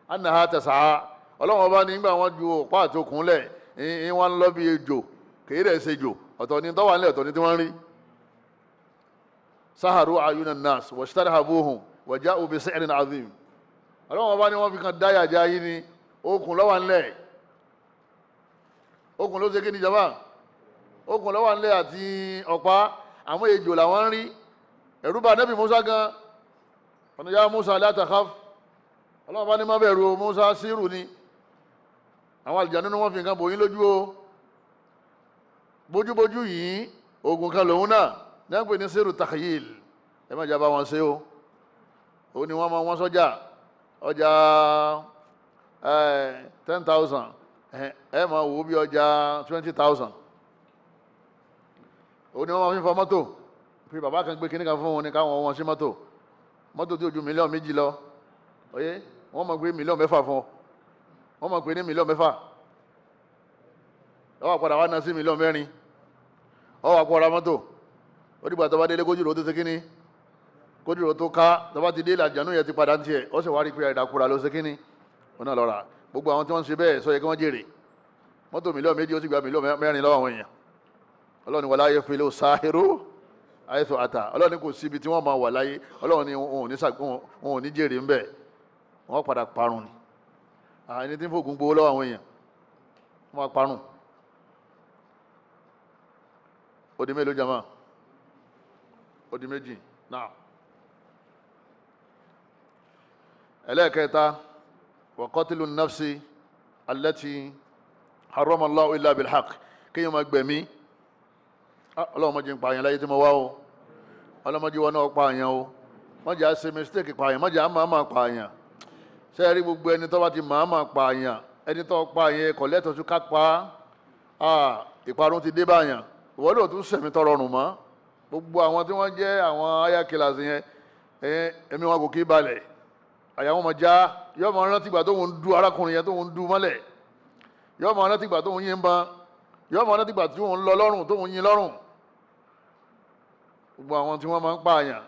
annaha tas'a. Ọlọ́wọ́n bá nígbà wọ́n ju ọ̀pá àti okùn lẹ̀, ń wọ́n lọ bí ejò, kì í rẹ̀ ṣe ejò, ọ̀tọ̀ ni tọ́wà nílẹ̀, ọ̀tọ̀ ni tí wọ́n rí. Saharu ayunan nas washtarhabuhum waja'u bi si'rin azim. Ọlọ́wọ́n bá ní wọ́n fi kan dáyà já yín ni, okùn ló wà nílẹ̀, okùn ló ṣe kí ni jama, okùn ló wà nílẹ̀ àti ọ̀pá, àwọn ejò làwọn ń rí. Ẹ̀rù bà Nábì Musa gan, ọ̀nà ya Musa la takhaf, ọlọ́wọ́n bá ní má bẹ̀rù o Musa, sírù ni àwọn àlùjànnú ni wọ́n fi nǹkan bòyín lójú o, bójúbójú yìí oògùn kan lòun náà ní wọ́n pè ní sírù takhyil. Ẹ má jábá wọn ṣe o, òun ni wọ́n máa wọ́n sọ́jà ọjà 10,000, ẹ máa wò ó bí ọjà 20,000. Òun ni wọ́n máa fi fọ mọ́tò, fi bàbá kan gbé kíní kan fún wọn ní káwọn wọn sí mọ́tò, mọ́tò tí ó ju 2 mílíọ̀nù lọ, oyé wọ́n máa gbé 6 mílíọ̀nù fún ọ, wọ́n máa gbé ní 6 mílíọ̀nù, ọwọ́ àpàdà wà náà sí 4 mílíọ̀nù, ọwọ́ àpọ̀ra mọ́tò. Ó dìgbà tó bá délé kójú rò tó ṣe kíní, kójú rò tó ká, tó bá ti dé ìlàjànú yẹn ti padà ń tiẹ̀, ó sì wá rí pé ìdàkúra ló ṣe kíní, ó náà lọ́ra. Gbogbo àwọn tí wọ́n ń ṣe bẹ́ẹ̀ sọ yẹ kí wọ́n jèrè mọ́tò 2 mílíọ̀nù, ó sì gba 4 mílíọ̀nù lọ́wọ́ àwọn èèyàn. Ọlọ́run wala yuflihu sáhírù àìsàn àtà, ọlọ́run kò síbi tí wọ́n máa wà láyé, ọlọ́run ni wọn ò ní jèrè ńbẹ̀, wọ́n padà parun ni. Ẹni tí ń fògùn gbowó lọ́wọ́ àwọn èèyàn wọ́n máa parun. Ó di mélòó jama? Ó di méjì náà. Ẹlẹ́ẹ̀kẹta, wa qatlu nafsi allati harrama Allahu illa bilhaq, kéèyàn máa gbẹ̀mí. Ọlọ́run má jẹ́ n pààyàn láyé tí mo wá o. Ọlọ́mọdé wọn náà pààyàn o. Mọ̀jà ṣe mistake pààyàn, mọ̀jà máa máa pààyàn. Ṣé ẹ rí gbogbo ẹni tó bá ti máa máa pààyàn, ẹni tó pààyàn kò lẹ́tọ̀ọ́ sí ká pa á, ìparun ti dé báyàn. Ìwọ ló tún sẹ̀mí tọrọ rùn mọ́. Gbogbo àwọn tí wọ́n jẹ́ àwọn ayakillers yẹn, ẹ̀mí wọn kò kí balẹ̀, àyà wọn mọ̀ já. Yóò máa rántí ìgbà tó ń du arákùnrin yẹn, tó ń du mọ́lẹ̀. Yóò máa rántí ìgbà tó ń yín ban. Yóò máa rántí ìgbà tó ń lọ lọ́rùn, tó ń yín lọ́rùn. Gbogbo àwọn tí wọ́n máa ń pààyàn,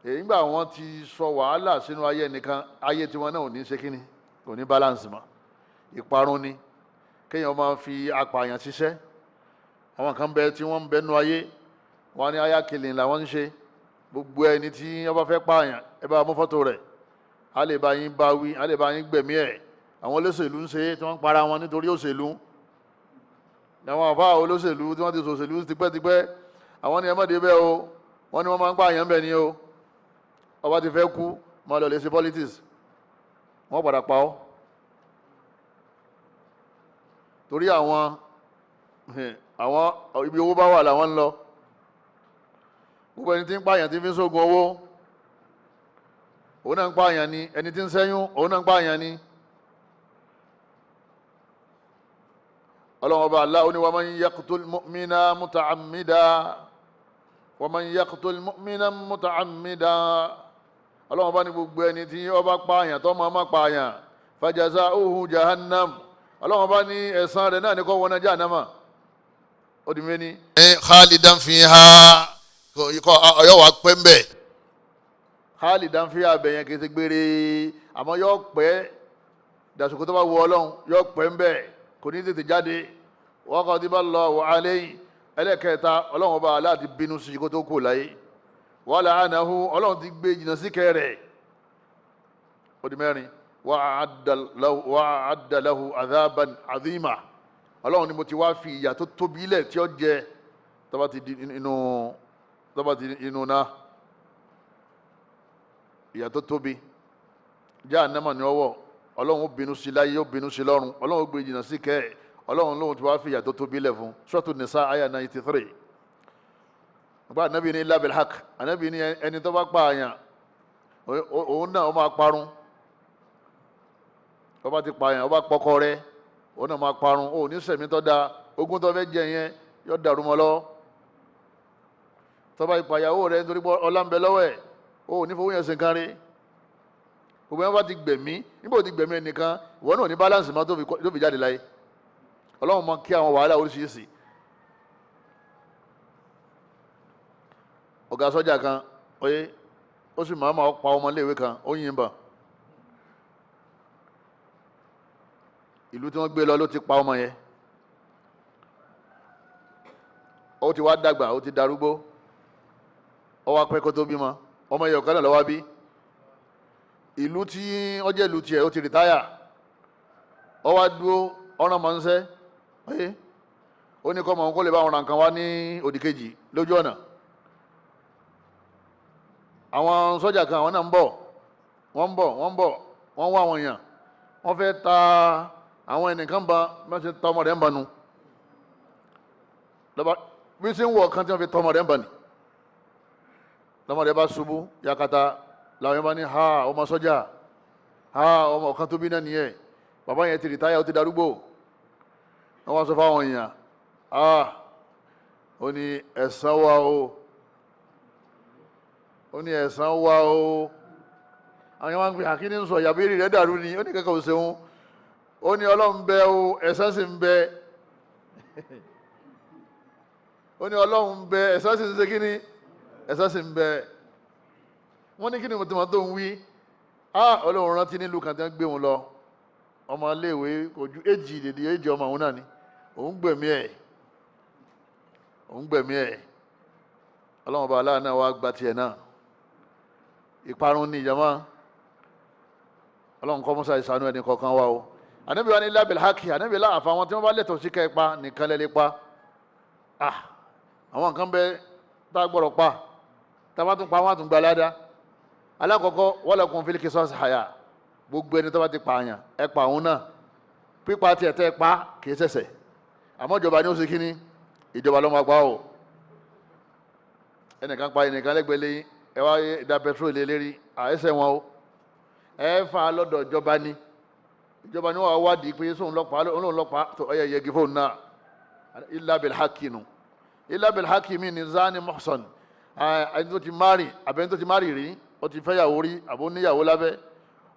èyí gbà wọ́n ti sọ wàhálà sínú ayé ẹnìkan, ayé tiwọn náà ò ní ṣe kíni, kò ní balance mọ́. Ìparun ni kéèyàn máa fi apààyàn ṣiṣẹ́. Àwọn kan bẹ tí wọ́n ń bẹ nú ayé wọn ní aya killing làwọn ń ṣe. Gbogbo ẹni tí wọ́n bá fẹ́ pààyàn, ẹ bá mú fọ́tò rẹ̀, a lè bá yín bá wí, a lè bá yín gbẹ̀mí ẹ̀. Àwọn olóṣèlú ń ṣe tí wọ́n ń para wọn nítorí òṣèlú. Àwọn àfa olóṣèlú tí wọ́n ti ṣòṣèlú tipẹ́tipẹ́, àwọn ni ẹ má dé bẹ́ẹ̀ o. Wọ́n ní wọ́n máa ń pààyàn bẹ́ẹ̀ ni o. Ọba ti fẹ́ kú, máa lọ lè ṣe politics, wọ́n padà pa ọ́. Torí àwọn ibi owó bá wà làwọn ń lọ. Gbogbo ẹni tí ń pààyàn tí fi ń sógun owó, òun náà ń pààyàn ni. Ẹni tí ń ṣẹ́yún, òun náà ń pààyàn ni. Ọlọ́run ọba Allah ó ní wa man yaqtul mu'mina muta'ammida, wa man yaqtul mu'mina muta'ammida. Ọlọ́run ọba ní gbogbo ẹni tí ó bá pààyàn tó máa má pààyàn, fajaza'uhu jahannam. Ọlọ́run ọba ní ẹ̀san rẹ̀ náà ní kó wọná jahannama. Ó di méní. Khalidan fiha, ọyọ́ wa pẹ́ ń bẹ̀. Khalidan fiha abẹ yẹn kì í ṣe gbére, àmọ́ yọ pẹ́ dàsùkú tó bá wọ Ọlọ́run, yọ pẹ́ ń bẹ̀, kò ní tètè jáde. Wa ghadiba Allahu alayhi. Ẹlẹ́kẹta, Ọlọ́run ọba Allah ti bínú sí kó tó kù láyé. Wa la'anahu, Ọlọ́run ti gbé jìnnà sí kẹrẹ̀. Ó di mẹ́rin. Wa a'adda lahu adhaban adhima. Ọlọ́run ni mo ti wá fi ìyà tó tóbi ilẹ̀ tí ó jẹ tó bá ti di inú, tó bá ti inú náà, ìyà tó tóbi Jahannama ni ọwọ́. Ọlọ́run ó bínú sí láyé, ó bínú sí lọ́run, Ọlọ́run ó gbé jìnnà sí kẹ́ ẹ̀. Ọlọ́run lóhun tí wàá fi ìyà tó tóbi lẹ̀ fún. Suratu Nisa aya 93. Nípa anabi ní illa bil haqq, anabi ní ẹni tó bá pààyàn, òun náà ó máa parun. Ó bá ti pààyàn, ó bá pọkọ rẹ, òun náà máa parun. Ó ní sẹ̀mí tó dáa, ogún tó fẹ́ jẹ yẹn yóò dàrú mọ́ lọ́wọ́. Tó bá ìpàyàwó rẹ nítorí pé ọlá ń bẹ lọ́wọ́ ẹ̀, ó ní fowó yẹn sìn kan rí. Gbogbo yẹn bá ti gbẹ̀mí, níbo ti gbẹ̀mí ẹnìkan, ìwọ náà ní balance máa tó fi jáde láyé. Ọlọ́run máa kí àwọn wàhálà oríṣiríṣi. Ọ̀gá sọ́jà kan oyé, ó sì máa máa pa ọmọléèwé kan, ó yìnbọn. Ìlú tí wọ́n gbé lọ ló ti pa ọmọ yẹn. Ó ti wá dàgbà, ó ti darúgbó, ó wá pẹ́ kó tó bímọ. Ọmọ yẹn ọ̀kan náà ló wá bí. Ìlú tí ó jẹ́ ìlú tiẹ̀, ó ti rìtáyà. Ó wá dúró, ọ̀ràn mọ̀ ń sẹ́ ẹ́, ó ní kọ́ mọ̀ kó lè bá ọ̀ràn kan wá ní òdì kejì lójú ọ̀nà. Àwọn sọ́jà kan, àwọn náà ń bọ̀, wọ́n ń bọ̀, wọ́n ń bọ̀, wọ́n wá àwọn èèyàn, wọ́n fẹ́ ta àwọn ẹnìkan ba, wọ́n ti ta ọmọ rẹ̀ ń banu. Lọ́ba bí ṣe ń wọ̀ kan tí wọ́n fi ta ọmọ rẹ̀ ń bani, lọ́mọ rẹ̀ bá ṣubú yakata. Làwọn yẹn bá ní ha, ọmọ sọ́jà, ha, ọmọ kan tó bí náà nìyẹn. Bàbá yẹn ti rìtáyà, ó ti darúgbó. Wọ́n wá sọ fáwọn èèyàn, ah, ó ní ẹ̀san wà o, ó ní ẹ̀san wà o. Àwọn yẹn wá ń pè àkíní ń sọ ìyàbí rẹ̀ dàrú ni. Ó ní kankan ò ṣeun. Ó ní Ọlọ́run bẹ o, ẹ̀san sì ń bẹ. Ó ní Ọlọ́run bẹ, ẹ̀san sì ń ṣe kíni, ẹ̀san sì ń bẹ. Wọ́n ní kíni mọ̀tòmọ́ tó ń wí? Ah, Ọlọ́run rántí nílùú kan tí wọ́n gbé wọn lọ. Ọmọ iléèwé kò ju èjì dèdè èjì ọmọ òun náà ni. Òun gbẹ̀mí ẹ̀, òun gbẹ̀mí ẹ̀. Ọlọ́run ọba aláà náà wá gba tiẹ̀ náà. Ìparun ni ìjàmá. Ọlọ́run kọ́ mọ́sá ìsànú ẹni kọ̀ọ̀kan wa o. Ànábì wa ní lábẹ́lẹ̀ hákì, ànábì láàfà àwọn tí wọ́n bá lẹ́tọ̀ọ́ sí kẹ́ pa nìkan lẹ́lẹ́ pa. Ah, àwọn nǹkan bẹ tá a gbọ́dọ̀ pa, tá a bá tún pa wọ́n á tún gba ládàá. Alákọ̀ọ́kọ́, walakum fil qisas haya. Gbogbo ẹni tó bá ti pààyàn, ẹ pa òun náà. Pípa tiẹ̀ tẹ́ pa kì í ṣẹ̀ṣẹ̀, àmọ́ ìjọba ni ó ṣe kíní, ìjọba ló máa pa o. Ẹnìkan pa ẹnìkan lẹ́gbẹ̀ẹ́ lẹ́yìn, ẹ wá da petrol lé lérí, àìsẹ̀ wọn o. Ẹ fà á lọ́dọ̀ ìjọba ni, ìjọba ni wọ́n wá wádìí pé sóun lọ́pàá, òun lọ́pàá tó ọyẹ yẹgi fóun náà. Illa bil haqqi nu, illa bil haqqi mi ni zani muhsan, ẹni tó ti mari àbẹ ẹni tó ti mari rí, ó ti fẹ́yàwó rí àbó níyàwó lábẹ́,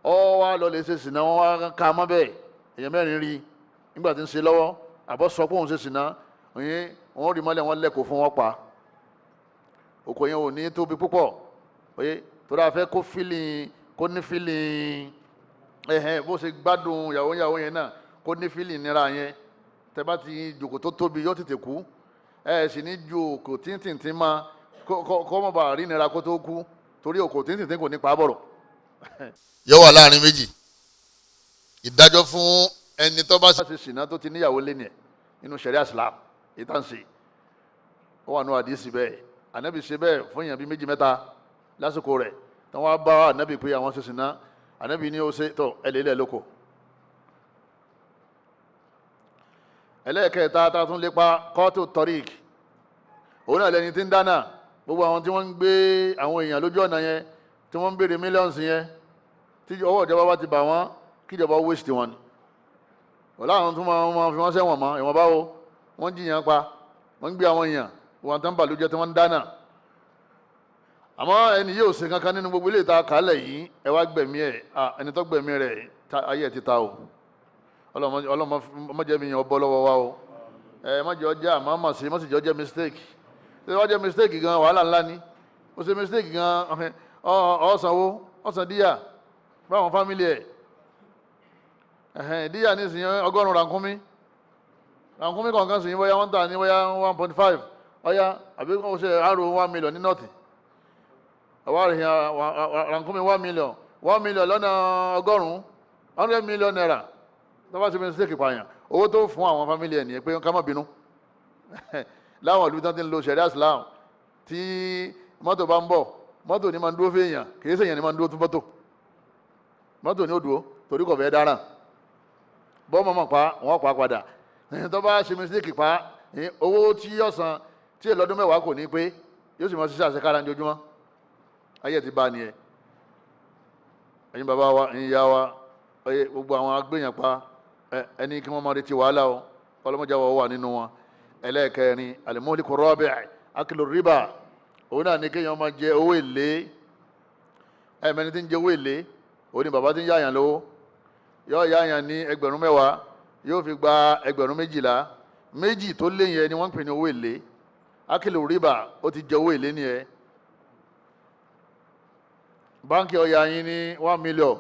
ọ wá lọ lè ṣe sìnà, wọn wá ká mọ́ bẹ́ẹ̀, èèyàn mẹ́rin rí nígbà tí ń ṣe lọ́wọ́, àbọ̀ sọ pé òun ṣe sìnà, òyìn wọn rí mọ́lẹ̀, wọn lẹ́kọ̀ọ́ fún wọn pa. Òkò yẹn ò ní tóbi púpọ̀, oye, torí a fẹ́ kó fílìn, kó ní fílìn ẹ̀hẹ́n bó ṣe gbádùn ìyàwó ìyàwó yẹn náà, kó ní fílìn nira yẹn. Tẹ bá ti jòkó tó tóbi yóò tètè kú, ẹ sì ní ju òkò tíntìntín ma kó mọ̀ bá rí nira kó tó kú, torí òkò tíntìntín kò ní pa á bọ̀rọ̀. Yóò wà láàrin méjì, ìdájọ́ fún ẹni tó bá ṣe ṣìnà tó ti níyàwó lé nìyẹn nínú ṣẹ̀ríà Islam ìtànṣe, ó wà nù àdìsí bẹ́ẹ̀. Ànábì ṣe bẹ́ẹ̀ fún èèyàn bíi méjì mẹ́ta lásìkò rẹ̀ tí wọ́n bá ànábì pé àwọn ṣe ṣìnà, ànábì ní ó ṣe tó ẹlẹ́lẹ́ lóko. Ẹlẹ́ẹ̀kẹta tá a tún lépa kọ́tù tọ́rík, òun náà lẹni tí ń dáná, gbogbo àwọn tí wọ́n ń gbé àwọn èèyàn lójú ọ̀nà yẹn tí wọ́n ń béèrè mílíọ̀nù yẹn, tí ọwọ́ ìjọba bá ti bà wọ́n, kí ìjọba waste wọn ni. Wọ́n láwọn tún máa fi wọ́n sẹ́wọ̀n mọ́ ìwọ̀n báwo wọ́n jìyàn pa, wọ́n ń gbé àwọn èèyàn wọn tán bàlújẹ́ tí wọ́n ń dáná. Àmọ́ ẹni yóò ṣe kankan nínú gbogbo ilé ìta kálẹ̀ yìí, ẹ wá gbẹ̀mí ẹ̀, ẹni tó gbẹ̀mí rẹ̀ ayé ẹ̀ ti ta o. Ọlọ́mọ mọ̀jẹ̀ mi yàn bọ́ lọ́wọ́ wa o. Ẹ mọ̀jẹ̀ ọjà àmọ́ mọ̀ sí mọ̀sí jọ jẹ́ mistake. Ṣé wọ́n jẹ́ mistake gan, wàhálà ńlá ni. Ó ṣe mistake gan, ọ̀sánwó ọ̀sán díyà báwọn fámìlì ẹ̀. Díyà nísìnyí 100 rànkúnmí, rànkúnmí kọ̀ọ̀kan sì ní bóyá wọ́n tà ní bóyá 1.5 ọ̀yá, àbí kò ṣe àrò 1 million ní nọ́ọ̀tì. Àwa rìn rànkúnmí 1 million, 1 million lọ́nà 100, 100 million naira. Tó bá ṣe mistake pààyàn, owó tó fún àwọn fámìlì ẹ̀ nìyẹn pé ká má bínú. Láwọn ìlú tán ti ń lo ṣẹ̀ríà Islam, tí mọ́tò bá ń bọ̀, mọ́tò ní máa ń dúró fèèyàn, kì í ṣèyàn ní máa ń dúró tún mọ́tò, mọ́tò ní ó dúró torí kò fẹ́ dáràn. Bọ́ mọ̀mọ́ pa wọ́n pa padà. Tó bá ṣe mistake pa, owó tí yóò san tí èlò ọdún mẹ́wàá kò ní pé, yóò sì máa ṣiṣẹ́ àṣekára ojoojúmọ́. Ayé ti bá nìyẹn. Ẹ̀yin bàbá wa, ẹ̀yin ìyá wa, gbogbo àwọn agbèyàn pa, ẹni kí wọ́n máa retí wàhálà o, ọlọ́mọdé wọ̀ wà nínú wọn. Ẹlẹ́ẹ̀kẹrin, alimọ́líkù rọ́bẹ̀ akilu riba, òun náà ní kéèyàn máa jẹ owó èlé. Ẹ̀mẹ́ni tí ń jẹ owó èlé, òun ni bàbá tí ń yáyàn lówó. Yóò yáyàn ní 10,000, yóò fi gba 12,000. Méjì tó lé yẹn ni wọ́n ń pè ní owó èlé. Akilu riba, ó ti jẹ owó èlé nìyẹn. Báńkì ó yá yín ní 1 million,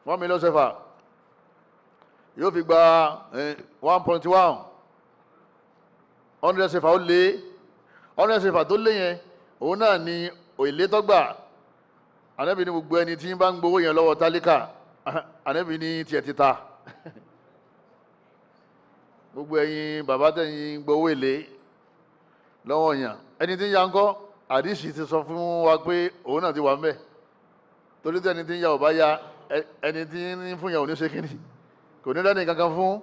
1 million sefa, yóò fi gba 1.1 hundred sefa, ó lé 100 sefa tó lé yẹn, òun náà ni èlé tó gbà. Ànábì ní gbogbo ẹni tí ń bá ń gbowó yẹn lọ́wọ́ tálíkà, Ànábì ní tiẹ̀ ti ta. Gbogbo ẹ̀yin bàbá tẹ̀yin gbowó èlé lọ́wọ́ yàn, ẹni tí ń ya ńkọ́, àdìsí ti sọ fún wa pé òun náà ti wà ńbẹ̀. Torí tí ẹni tí ń ya ò bá ya, ẹni tí ń fún yàn ò ní ṣe kíni, kò ní dání kankan fún.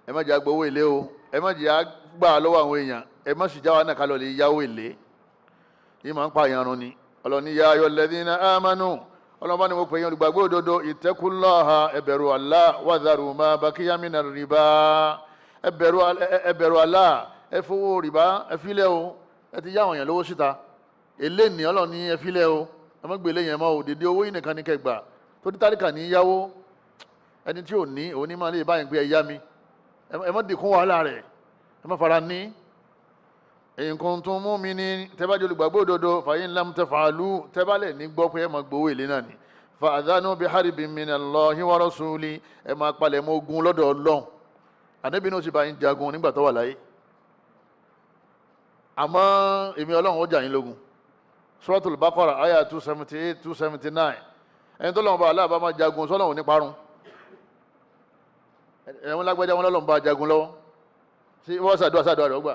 Ẹ má jẹ́ agbowó èlé o, ẹ má jẹ́ àgbà lọ́wọ́ àwọn èèyàn, ẹ má sì jáwa náà ká lọ lè yáwó èlé. Yìí máa ń pa àyànrun ni. Ọlọ́ni ya ayọ̀ lẹ́dínà ámánù, ọlọ́ba ni mo pè yín olùgbàgbọ́ òdodo, ìtẹ́kùlọ́ha, ẹ bẹ̀rù Allah, wàdàrú ma bakiya mina rìbá. Ẹ bẹ̀rù Allah, ẹ fowó rìbá, ẹ filẹ̀ o. Ẹ ti yá àwọn èèyàn lówó síta, èlé ní Ọlọ́run ní ẹ filẹ̀ o, ẹ má gbé èlé yẹn mọ́ o. Dèdè owó yìí nìkan ní kẹgbà torí tálíkà ní yáwó, ẹni tí ò ní òun ní máa lè báyìí pé ẹ yá mi, ẹ má dìkún wàhálà rẹ̀, ẹ má fara ní. In kuntum mu'minin, tẹ́bá jẹ́ olùgbàgbọ́ òdodo, fa in lam taf'alu, tẹ́bá lẹ̀ ní gbọ́ pé ẹ má gbowó èlé náà ni, fa'adhanu biharbin minallahi wa rasuli, ẹ máa palẹ̀ mọ́ ogun lọ́dọ̀ Ọlọ́run. Ànábì náà sì bá yín jagun nígbà tó wà láyé, àmọ́ èmi Ọlọ́run ó jà yín lógun. Suratul Baqara àyà 278 279. Ẹni tó lọ́wọ́ bá aláàbá máa jagun sọ́lọ́run ní parun. Ẹ̀wọ̀n lágbájá wọn lọ́lọ́run bá jagun lọ́wọ́, sí wọ́n ṣàdúrà ṣàdúrà rẹ̀ ọgbà,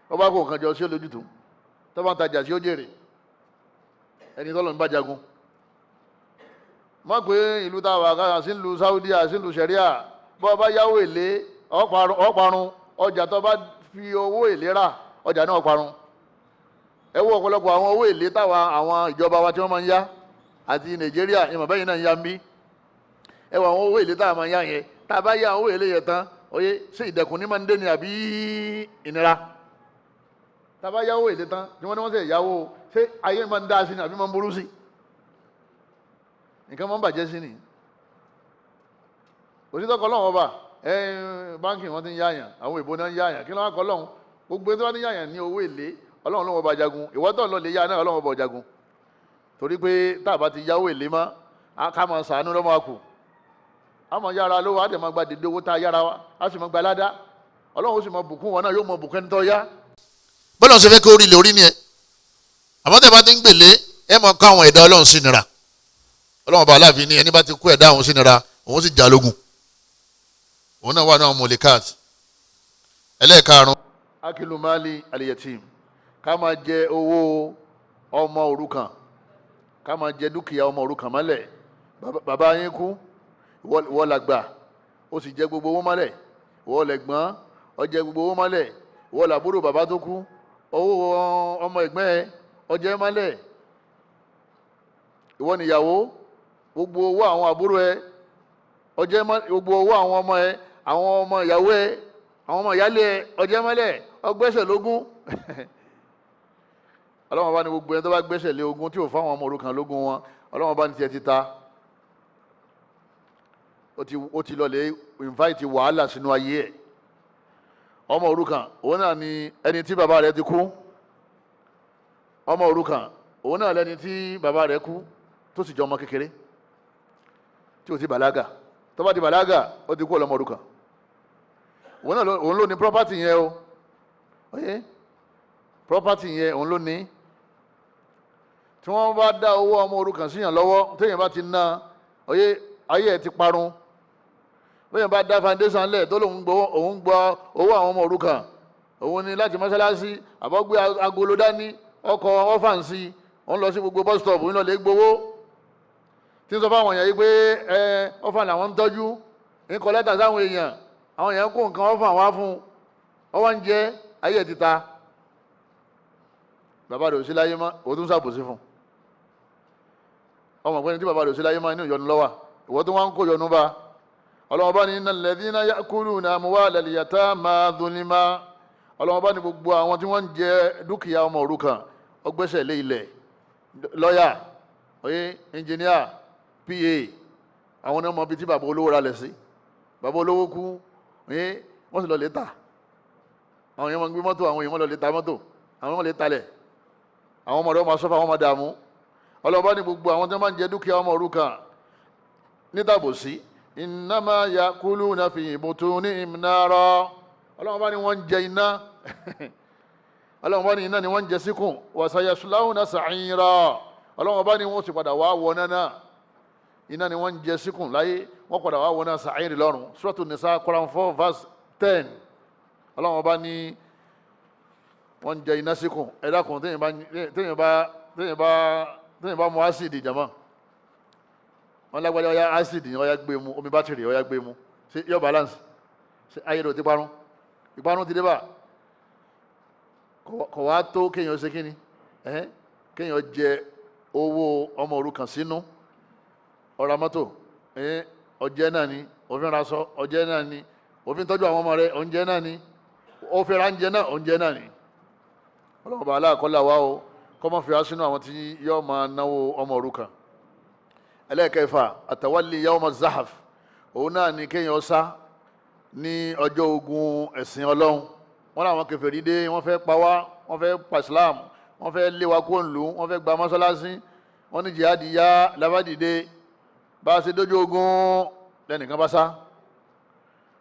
wọ́n bá kó nǹkan jọ sí olójútùú, tó bá ń tajà sí ó jèrè. Ẹni tọ́lọ́run bá jagun. Mọ̀ pé ìlú tá a wà ká sí ìlú Saudi, àti ìlú sẹ̀ríà, bọ́ ọ bá yáwó èlé ọ̀parun, ọjà tó bá fi owó èlé rà ọjà náà parun. Ẹ wo ọ̀pọ̀lọpọ̀ àwọn owó èlé táwa àwọn ìjọba wa tí wọ́n máa ń yá àti Nàìjíríà ìmọ̀ bẹ́yìn náà ń yá ń bí. Ẹ wo àwọn owó èlé táwa máa ń yá yẹn, tá a bá yá owó èlé yẹn tán, oye, ṣé ìdẹ̀kùn ní máa ń dé ni àbí ìnira? Tá a bá yáwó èlé tán tí wọ́n ní wọ́n sì yáwó, ṣé ayé máa ń dá sí ni àbí máa ń burú sí? Nǹkan máa ń bàjẹ́ sí ni. Òtítọ́ kọ́ lọ́wọ́ ọba báńkì wọn ti ń yáyàn, àwọn ìbò náà ń yáyàn, kí ló wá kọ́ lọ́hùn? Gbogbo ẹni tó bá ní yáyàn ní owó èlé, Ọlọ́run ló wọ́n bá jagun. Ìwọ tó lọ lè yá náà, Ọlọ́run bá jagun. Torí pé tá a bá ti yáwó èlé mọ́, ká máa sàánú lọ́mọ àkù, a máa yára lówó, a dẹ̀ máa gba dèdè owó tá a yára wa, a sì máa gba ládá. Ọlọ́run ó sì máa bùkún wọn náà, yóò máa bùkún ẹni tó yá. Bọ́lá ṣe fẹ́ kó orí ilé orí ni ẹ, àmọ́ tẹ́ bá ti ń gbèlé, ẹ máa kó àwọn ẹ̀dá Ọlọ́run sí nira. Ọlọ́run ọba aláàfin ní ẹni bá ti kó ẹ̀dá òun sí nira, òun sì jà lógun. Òun náà wà ní àwọn mọ̀lẹ́kàt. Ẹlẹ́ẹ̀karùn-ún, akilu mali aliyatim, ká máa jẹ owó ọmọ òrukàn, ká máa jẹ dúkìá ọmọ òrukàn mọ́lẹ̀. Bàbá yín kú, ìwọ làgbà, ó sì jẹ gbogbo owó mọ́lẹ̀. Ìwọ lẹ̀gbọ́n, ó jẹ gbogbo owó mọ́lẹ̀. Ìwọ làbúrò bàbá tó kú, owó ọmọ ẹ̀gbọ́n ẹ ó jẹ mọ́lẹ̀. Ìwọ nìyàwó, gbogbo owó àwọn àbúrò ẹ ó jẹ mọ́lẹ̀, gbogbo owó àwọn ọmọ ẹ, àwọn ọmọ ìyàwó ẹ, àwọn ọmọ ìyálé ẹ ó jẹ mọ́lẹ̀, ó gbẹ́sẹ̀ lógún. Ọlọ́run bá ní gbogbo ẹni tó bá gbẹ́sẹ̀ lé ogún tí ò fáwọn ọmọ òrukàn lógún wọn, Ọlọ́run bá ní tiẹ̀ ti ta. Ó ti lọ lè invite wàhálà sínú ayé ẹ̀. Ọmọ òrukàn, òun náà ni ẹni tí bàbá rẹ̀ ti kú. Ọmọ òrukàn, òun náà lẹni tí bàbá rẹ̀ kú tó sì jọ ọmọ kékeré tí ò ti bàlágà. Tó bá ti bàlágà, ó ti kú ọlọ́mọ òrukàn. Òun náà òun ló ní property yẹn o. Oye, property yẹn òun ló ní. Tí wọ́n bá dá owó ọmọ òrukàn síyàn lọ́wọ́, téèyàn bá ti ná, oye, ayé ẹ̀ ti parun. Bẹ́ẹ̀ bá dá foundation lẹ̀ tó lóun gbọ́, òun gbọ́ owó àwọn ọmọ òrukàn, òun ni láti mọ́ṣáláṣí àbọ̀gbé agolo dání, ọkọ̀ ọ́fàǹsì, òun lọ sí gbogbo bus stop, òun lọ lè gbowó, tí ń sọ fáwọn èèyàn yìí pé ẹ orphan làwọn ń tọ́jú, ń kọ lẹ́tà sáwọn èèyàn, àwọn èèyàn kó nǹkan orphan wá fún un, ọwọ́ ń jẹ́, ayé ẹ̀ ti ta. Bàbá rẹ̀ ò sí láyé mọ́, òun tún ṣàbòsí fún ọmọ pẹ́ni tí bàbá rẹ̀ ò sí láyé mọ́, inú ìyọnu lọ́wà, ìwọ tó wá ń kó yọnu bá. Ọlọ́wọ́n bá ní innal ladhina ya'kuluna amwalal yatama dhulma. Ọlọ́wọ́n bá ní gbogbo àwọn tí wọ́n ń jẹ dúkìá ọmọ òrukàn, ọgbẹ́sẹ̀ lé ilẹ̀, lọ́yà, oye, ẹnjìníà, pa, àwọn ọmọ bíi tí bàbá olówó ra lẹ̀ sí. Bàbá olówó kú, oye, wọ́n sì lọ lè ta. Àwọn èèyàn máa ń gbé mọ́tò, àwọn èèyàn lọ lè ta mọ́tò, àwọn èèyàn lè talẹ̀, àwọn ọmọdé wọn máa sọ́fà, àwọn máa dààmú. Ọlọ́wọ́n bá ní gbogbo àwọn tí wọ́n máa ń jẹ dúkìá ọmọ òrukàn nítàbòsí, innama yakuluna fi butunihim nara. Ọlọ́wọ́n bá ní wọ́n ń jẹ iná. Ọlọ́wọ́n bá ní iná ni wọ́n ń jẹ síkùn. Wa sayaslawna sa'ira. Ọlọ́wọ́n bá ní wọ́n sì padà wá wọ náà. Iná ni wọ́n ń jẹ síkùn láyé, wọ́n padà wá wọ náà sa'iri lọ́run. Suratu Nisa, Quran 4 verse 10. Ọlọ́wọ́n bá ní wọ́n ń jẹ iná síkùn. Ẹ dákun, téèyàn bá mu acid, jàmá, wọn lágbájá, ọyá acid, ọyá gbé mu, omi bátìrì, ọyá gbé mu, ṣé yọ balance? Ṣé ayé rẹ̀ ti parun? Ìparun ti dé bá. Kọ̀ wá tó kéèyàn ṣe kíni, kéèyàn jẹ owó ọmọ òrukàn sínú. Ọ̀rọ̀ mọ́tò, ọjẹ́ náà ni òfin raṣọ, ọjẹ́ náà ni òfin tọ́jú àwọn ọmọ rẹ̀, oúnjẹ náà ni òfin ránjẹ náà, oúnjẹ náà ni. Ọlọ́run bá aláàkọ́lá wa o, kọ́mọ́ fi wá sínú àwọn tí yóò máa náwó ọmọ òrukàn. Ẹlẹ́ẹ̀kẹfà, àtàwálì yawma zahaf, òun náà ni kéèyàn sá ní ọjọ́ ogun ẹ̀sìn Ọlọ́run. Wọ́n làwọn kèfèrí dé, wọ́n fẹ́ pa wá, wọ́n fẹ́ pa Islam, wọ́n fẹ́ lé wa kó ń lù, wọ́n fẹ́ gba mọ́sálásí, wọ́n ní jihadi yá lábàdìde. Bá a ṣe dójú ogun, lẹ́nìkan bá sá.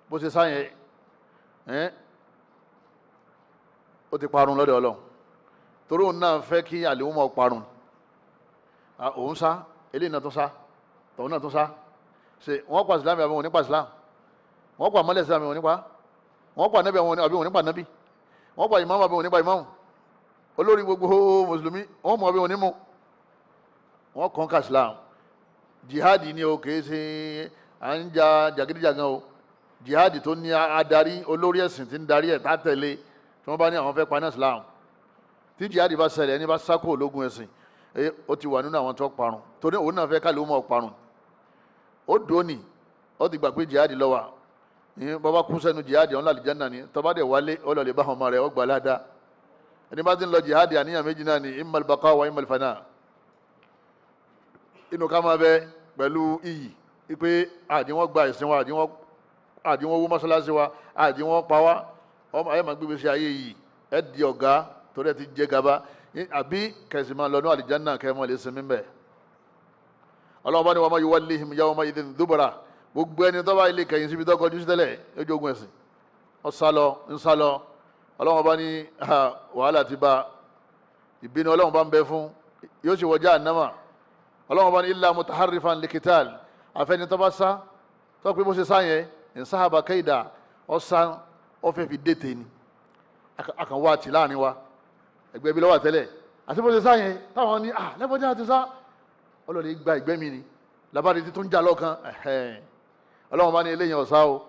Bó ṣe sá yẹn, ó ti parun lọ́dọ̀ Ọlọ́run, torí òun náà fẹ́ kí àlèhùn mọ́ parun. Òun sá, eléyìí náà tún sá, tọ̀hún náà tún sá. Ṣe wọ́n pa Islam àbí wọn ò ní pa Islam? Wọ́n pa mọ́lẹ̀ Islam, wọn ò ní pa? Wọ́n pa nábì àbí wọn ò ní pa nábì? Wọ́n pa ìmáàmù àbí wọn ò ní pa ìmáàmù? Olórí gbogbo mùsùlùmí, wọ́n mú àbí wọn ò ní mú? Wọ́n kàn ká Islam. Jihad ni o, kìí ṣe à ń ja jàgídíjàgan o. Jihad tó ní adarí, olórí ẹ̀sìn tí ń darí ẹ̀ tá tẹ̀lé. Tí wọ́n bá ní àwọn fẹ́ paná Islam, tí jihad bá ṣẹlẹ̀, ẹni bá sákò ológun ẹ̀sìn, ó ti wà nínú àwọn tó parun, torí òun náà fẹ́ kálí ó mọ̀ parun. Ó dòní ó ti gbà pé jihad ló wà. Bàbá kú sẹ́nu jihad ọ̀n lálẹ́ jẹ́nà ni tọ́ba dẹ̀ wálé ó lọ lè bá ọmọ rẹ̀ ó gbà ládàá. Ẹni bá ti ń lọ jihad, àníyàn méjì náà ni, immal baqa wa immal fana. Inú ká máa bẹ pẹ̀lú iyì wípé àdínwọ́n gba ìsìn wa, àdínwọ́n wó mọ́ṣáláṣí wa, àdínwọ́n pa wá, ọmọ ayé máa gbégbé sí ayé yìí, ẹ di ọ̀gá torí ẹ ti jẹ gaba, àbí kẹsì máa lọ ní àlìjánnà kẹ́ ẹ máa lè sinmi bẹ́ẹ̀. Ọlọ́run bá ní wa ma yuwallihim yawma idhin dubura, gbogbo ẹni tó bá ilé kẹyìn síbi tó kọjú sí tẹ́lẹ̀ lójú ogun ẹ̀sìn, ó sá lọ ń sá lọ. Ọlọ́run bá ní wàhálà ti bá, ìbínú Ọlọ́run bá ń bẹ fún, yóò sì wọ Jahannama. Ọlọ́run bá ní illa mutaharrifan likital, àfẹni tó bá sá tó pé bó ṣe sá yẹn nsahaba kéida ọ̀sán ọ̀fẹ́ fi dètè ni akàn wá tì láàrin wa, ẹgbẹ́ bí lọ́wọ́ tẹ́lẹ̀ àti bó ṣe sá yẹn táwọn ní à lẹ́fọ́jà ti sá ọlọ́ọ̀lẹ́ gba ìgbẹ́ mi ni labáde tí tó ń jà lọ́kàn. Ọlọ́run bá ní eléyìí ọ̀sá o,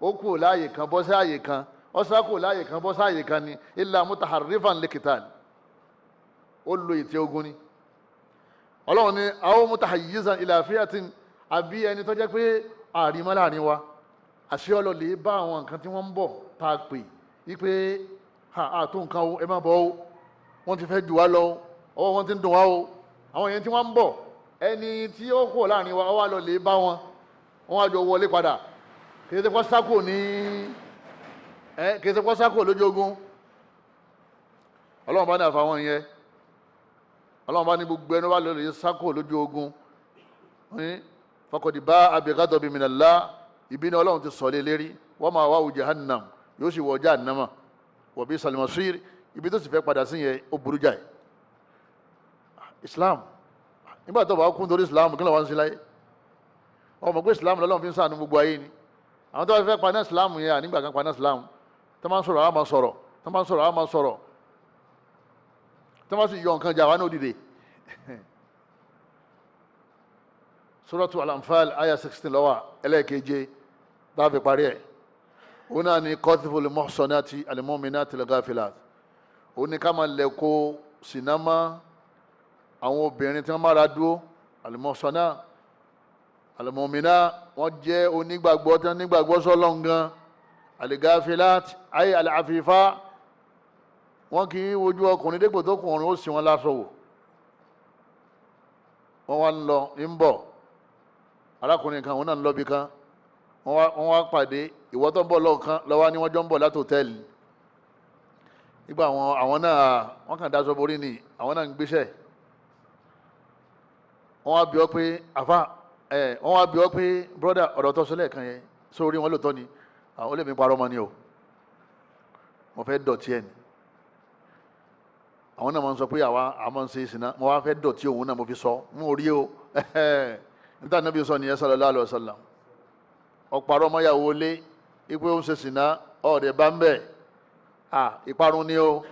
ó kú láàyè kan bọ́ sí àyè kan, ọ̀sá kú láàyè kan bọ́ sí àyè kan ni illa mutaharrifan likital, ó lo ètè ogun ni. Ọlọ́run ní àwọn mutahayyizan ila fi'atin, àbí ẹni tó jẹ́ pé àrímọ́ láàrin wa, àṣẹ ọlọ́lẹ̀ bá àwọn nǹkan tí wọ́n ń bọ̀ tá a pè wípé àtó nǹkan o, ẹ má bọ̀ o, wọ́n ti fẹ́ jù wá lọ, ọwọ́ wọn ti ń dùn wá o. Àwọn yẹn tí wọ́n ń bọ̀, ẹni tí ó kù láàrin wa wá lọ lè bá wọn, wọ́n wá jọ wọlé padà. Kì í ṣe kó sákò ní ẹ, kì í ṣe kó sákò lójú ogun. Ọlọ́run bá ní àfàwọn yẹn, Ọlọ́run bá ní gbogbo ẹni wá lọ lè sákò lójú ogun, faqad ba'a bighadabin minallah, ìbínú Ọlọ́run ti sọ̀lẹ̀ lérí, wa ma'wahu jahannam, yóò sì wọ jahannama, wa bi'sal masir, ibi tó sì fẹ́ padà sí yẹn ó burú jáì. Islam, nígbà tó bá kún torí Islam, kí ló wá ń ṣe láyé? Ọmọ pé Islam lọ́lọ́run fi ń ṣàánú gbogbo ayé ni. Àwọn tó bá fẹ́ paná Islam yẹn, ànígbà kan paná Islam, tó máa ń sọ̀rọ̀ àwọn máa sọ̀rọ̀, tó máa ń sọ̀rọ̀ àwọn máa sọ̀rọ̀, tó máa sì yọ nǹkan jà wá ní òdìdè. Suratu Al-Anfal aya 16 lọ́wọ́ ẹlẹ́ẹ̀keje tá a fi parí ẹ̀. Òun náà ni qadhful muhsanati al-mu'minati al-ghafilat. Òun ni ká máa lẹ̀kọ́ sinamá àwọn obìnrin tí wọ́n mára dúró, al-muhsana al-mu'mina, wọ́n jẹ́ onígbàgbọ́ tí wọ́n nígbàgbọ́ sọ́lọ́n gan. Al-ghafilat ay al-afifa, wọ́n kì í wojú ọkùnrin dépò tó kùnrin ó sì wọn láṣọ wò. Wọ́n wá ń lọ ń bọ̀, arákùnrin kan òun náà ń lọ bí kan, wọ́n wá pàdé. Ìwọ tó ń bọ̀ lọ́ọ̀kan lọ́wọ́ ni wọ́n jọ ń bọ̀ láti hòtẹ́ẹ̀lì. Nígbà àwọn náà wọ́n kàn dáṣọ borí ni, àwọn náà ń gbéṣẹ́. Wọ́n wá bi ọ́ pé àfa ẹ̀, wọ́n wá bi ọ́ pé brọ́dà, ọ̀rọ̀ tó sọ lẹ́ẹ̀kan yẹn sórí wọn lóòótọ́ ni? Àwọn olè mi parọ́ mọ́ ni o, mo fẹ́ dọ̀tí ẹ̀ ni. Àwọn náà máa ń sọ pé àwa àmọ́ ń ṣe ìsìná, mo wá fẹ́ dọ̀tí òun náà mo fi sọ mo rí o. Níta Nábì sọ nìyẹn sallallahu alaihi wasallam. Ọ̀pàrọ̀ ọmọyàwó lé ipò ń ṣe sìná, ọ̀ọ́dẹ̀ bá ń bẹ̀ à ìparun ni o.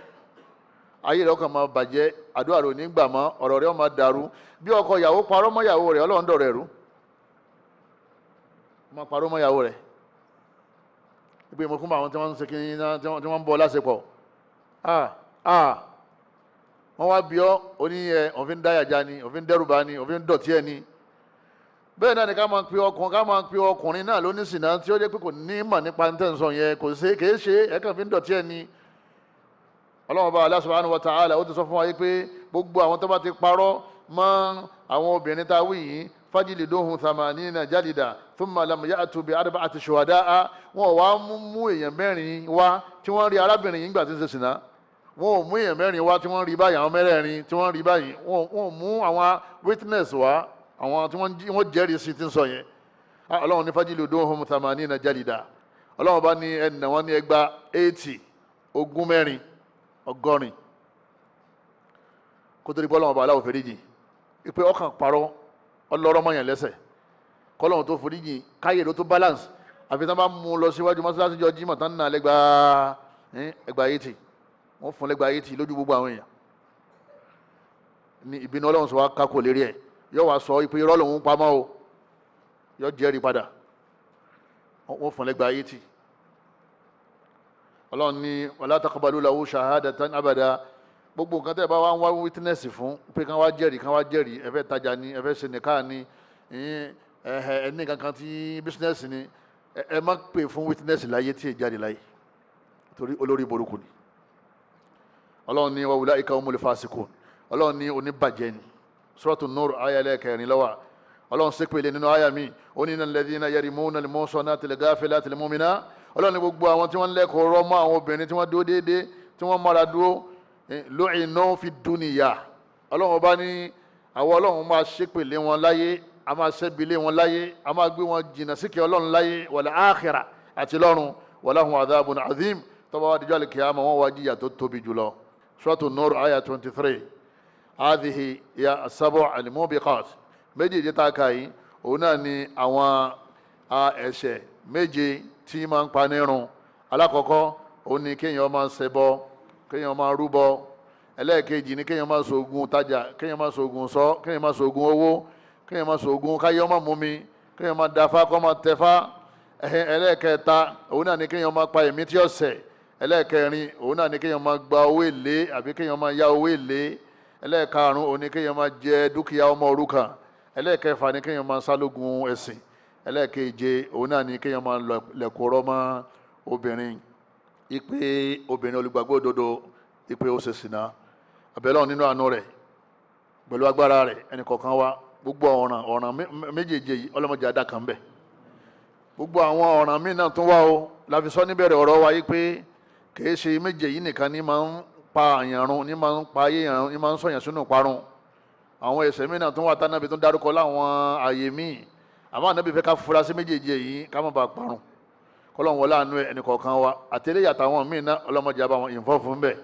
Ayé rẹ̀ ọkàn máa bàjẹ́, àdúrà rẹ̀ ò ní gbà mọ́, ọ̀rọ̀ rẹ̀ ó máa dàrú. Bí ọkọ ìyàwó parọ́ mọ́yàwó rẹ̀, Ọlọ́run dọ̀rọ̀ ẹ̀rú. Máa parọ́ mọ́yàwó rẹ̀ ìpè mọ̀ fún àwọn tí wọ́n ń ṣe kí tí wọ́n ń bọ́ lásìkò. Wọ́n wá bí ọ́ oníyẹ, òfin dáyàjá ni, òfin dẹ́rùbà ni, òfin dọ̀tí ẹ̀ ni. Bẹ́ẹ̀ náà ni ká máa pe ọkùnrin, ká máa pe ọkùnrin náà lóníṣìnà tí ó jẹ́ pé kò ní mọ̀ nípa ní tẹ̀sán yẹn, kò ṣe kìí ṣe ẹ̀ kàn fi ń dọ̀tí ẹ̀ ni. Ọlọ́run bá Allah subhanahu wa ta'ala ó ti sọ fún wa yìí pé gbogbo àwọn tó bá ti parọ́ mọ́ àwọn obìnrin tá a wí yìí, fajliduhum thamanina jalida thumma lam ya'tu bi arba'ati shuhada'a, wọn ò wá mú èèyàn mẹ́rin wá tí wọ́n rí arábìnrin yìí nígbà tí ń ṣe sìnà. Wọn ò mú èèyàn mẹ́rin wá tí wọ́n rí báyìí, àwọn mẹ́rẹ̀ẹ̀rin tí wọ́n rí báyìí, wọn ò mú àwọn witness wá, àwọn tí wọ́n jẹ́rìí sí ti ń sọ yẹn. Ọlọ́run ní fajliduhum thamanina jalida, Ọlọ́run bá ní ẹnà wọn ní ẹgbàá 80, 24, 80, kó tó di bọ́lá wọn bá aláwọ̀ fèrèjì ipe ọkàn parọ́ ọlọ́rọ́ mọ̀yàn lẹ́sẹ̀ kọ́lọ́hún tó foríjì káyè ló tó balance. Àfi tí wọ́n bá mú un lọ síwájú mọ́sálásí jọ jímọ̀ tán náà lẹ́gbàá ẹgbàá 80, wọ́n fún lẹ́gbàá 80 lójú gbogbo àwọn èèyàn ní ìbínú Ọlọ́run sọ wá kákò lérí ẹ̀, yóò wá sọ ipe irọ́ lòun pamọ́ o, yóò jẹ́rìí padà, wọ́n fún lẹ́gbàá 80. Ọlọ́run ní wala taqbalu lahu shahadatan abada. Gbogbo nǹkan tẹ́ ẹ bá wá ń wá witness fún pé kán wá jẹ́rìí, kán wá jẹ́rìí, ẹ fẹ́ tajà ni, ẹ fẹ́ ṣe nìkan ni, ẹ ní kankan tí business ni, ẹ má pè fún witness láyé tí ì jáde láyé, torí olórí burúkú ni. Ọlọ́run ní wa ulaika humul fasiqun. Ọlọ́run ní oníbàjẹ́ ni. Suratu Nur, àyà ẹlẹ́kẹrin lọ́wọ́. Ọlọ́run ṣépèlé nínú àyà mi, ó ní innal ladhina yarmuna al-muhsanati al-ghafilati al-mu'minat. Ọlọ́run ní gbogbo àwọn tí wọ́n lẹ́kọ̀ọ́ rọ́ mọ́ àwọn obìnrin tí wọ́n dúró déédéé, tí wọ́n mọ́ra dúró, lu'inu fi dunya. Ọlọ́run ọba ní àwọn Ọlọ́run máa ṣépèlé wọn láyé, a máa ṣẹ́bilé wọn láyé, a máa gbé wọn jìnnà síkẹ́ Ọlọ́run láyé, wal akhirah, àti lọ́run, walahum adhabun adhim. Tọ́ba wa dijọ́ al-qiyamah, wọn wá jìyà tó tóbi jùlọ. Suratu Nur, àyà 23. Hadhihi ya as-sab'u al-mubiqat. Méjèèjì tá a kà yìí, òun náà ni àwọn ẹ̀ṣẹ̀ méje tí máa ń pa nírun. Alákọ̀ọ́kọ́, òun ni kéèyàn máa ṣẹbọ, kéèyàn máa rúbọ. Ẹlẹ́ẹ̀kejì ni kéèyàn máa ṣoògùn tajà, kéèyàn máa ṣoògùn sọ, kéèyàn máa ṣoògùn owó, kéèyàn máa ṣoògùn káyọ́ máa mú mi, kéèyàn máa dáfá, kọ́ máa tẹfá. Ẹlẹ́ẹ̀kẹta, òun náà ni kéèyàn máa pa ẹ̀mí tí ó ṣẹ̀. Ẹlẹ́ẹ̀kẹrin, òun náà ni kéèyàn máa gba owó èlé àbí kéèyàn máa yá owó èlé. Ẹlẹ́ẹ̀karùn, òun ni kéèyàn máa jẹ dúkìá ọmọ òrukàn. Ẹlẹ́ẹ̀kẹfà ni kéèyàn máa sálógun ẹ̀sìn. Ẹlẹ́ẹ̀keje, òun náà ni kéèyàn máa lẹ̀kọ́rọ́ mọ́ obìnrin, ipe obìnrin olùgbàgbọ́ òdodo, ipe ó ṣe sìnà. Àbẹ̀lọ́ nínú àánú rẹ̀, pẹ̀lú agbára rẹ̀, ẹnì kọ̀ọ̀kan wa, gbogbo ọ̀ràn méjèèjì yìí, ọlọ́mọdé adá kan bẹ̀. Gbogbo àwọn ọ̀ràn míì náà tún wá o. La fi sọ níbẹ̀rẹ̀ ọ̀rọ̀ wa yìí pé kìí ṣe méje yìí nìkan ní máa ń pa àyàn run, ní máa ń pa ayé yàn, ní máa ń sọ̀yàn sínú parun. Àwọn ẹ̀ṣẹ̀ míì náà tún wà tánábì tún dárúkọ láwọn àyè míì, àmọ́ ànábì fẹ́ ká fura sí méjèèjì yìí ká má bàa parun. Kọ́lọ́n wọlé àánú ẹ̀, ẹnì kọ̀ọ̀kan wa àtẹlẹ́yà àtàwọn míì náà, ọlọ́mọdé àbá wọn ìfọ́ fún bẹ́ẹ̀,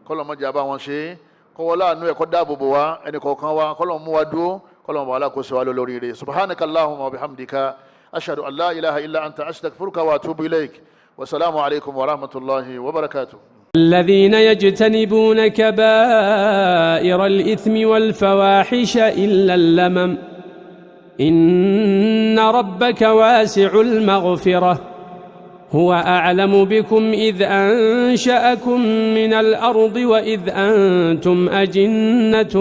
kọ́lọ́mọdé àbá wọn ṣe é, kọ́wọ́lá àánú ẹ̀, kó dáàbò bò wá, ẹnì kọ̀ọ̀kan wa, kọ́lọ́n mú wa dúró, kọ́lọ́n wàhálà kó ṣe wá lórí rẹ̀. Subhanaka allahumma wa bihamdika, ashhadu an la ilaha illa anta, astaghfiruka wa atubu ilayk. Wasalaamu alaykum wa rahmatulahi wa barakatuh. الذين يجتنبون كبائر الإثم والفواحش إلا اللمم إن ربك واسع المغفرة هو أعلم بكم إذ أنشأكم من الأرض وإذ أنتم أجنة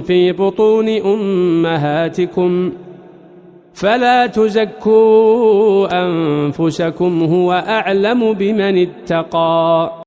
في بطون أمهاتكم فلا تزكوا أنفسكم هو أعلم بمن اتقى.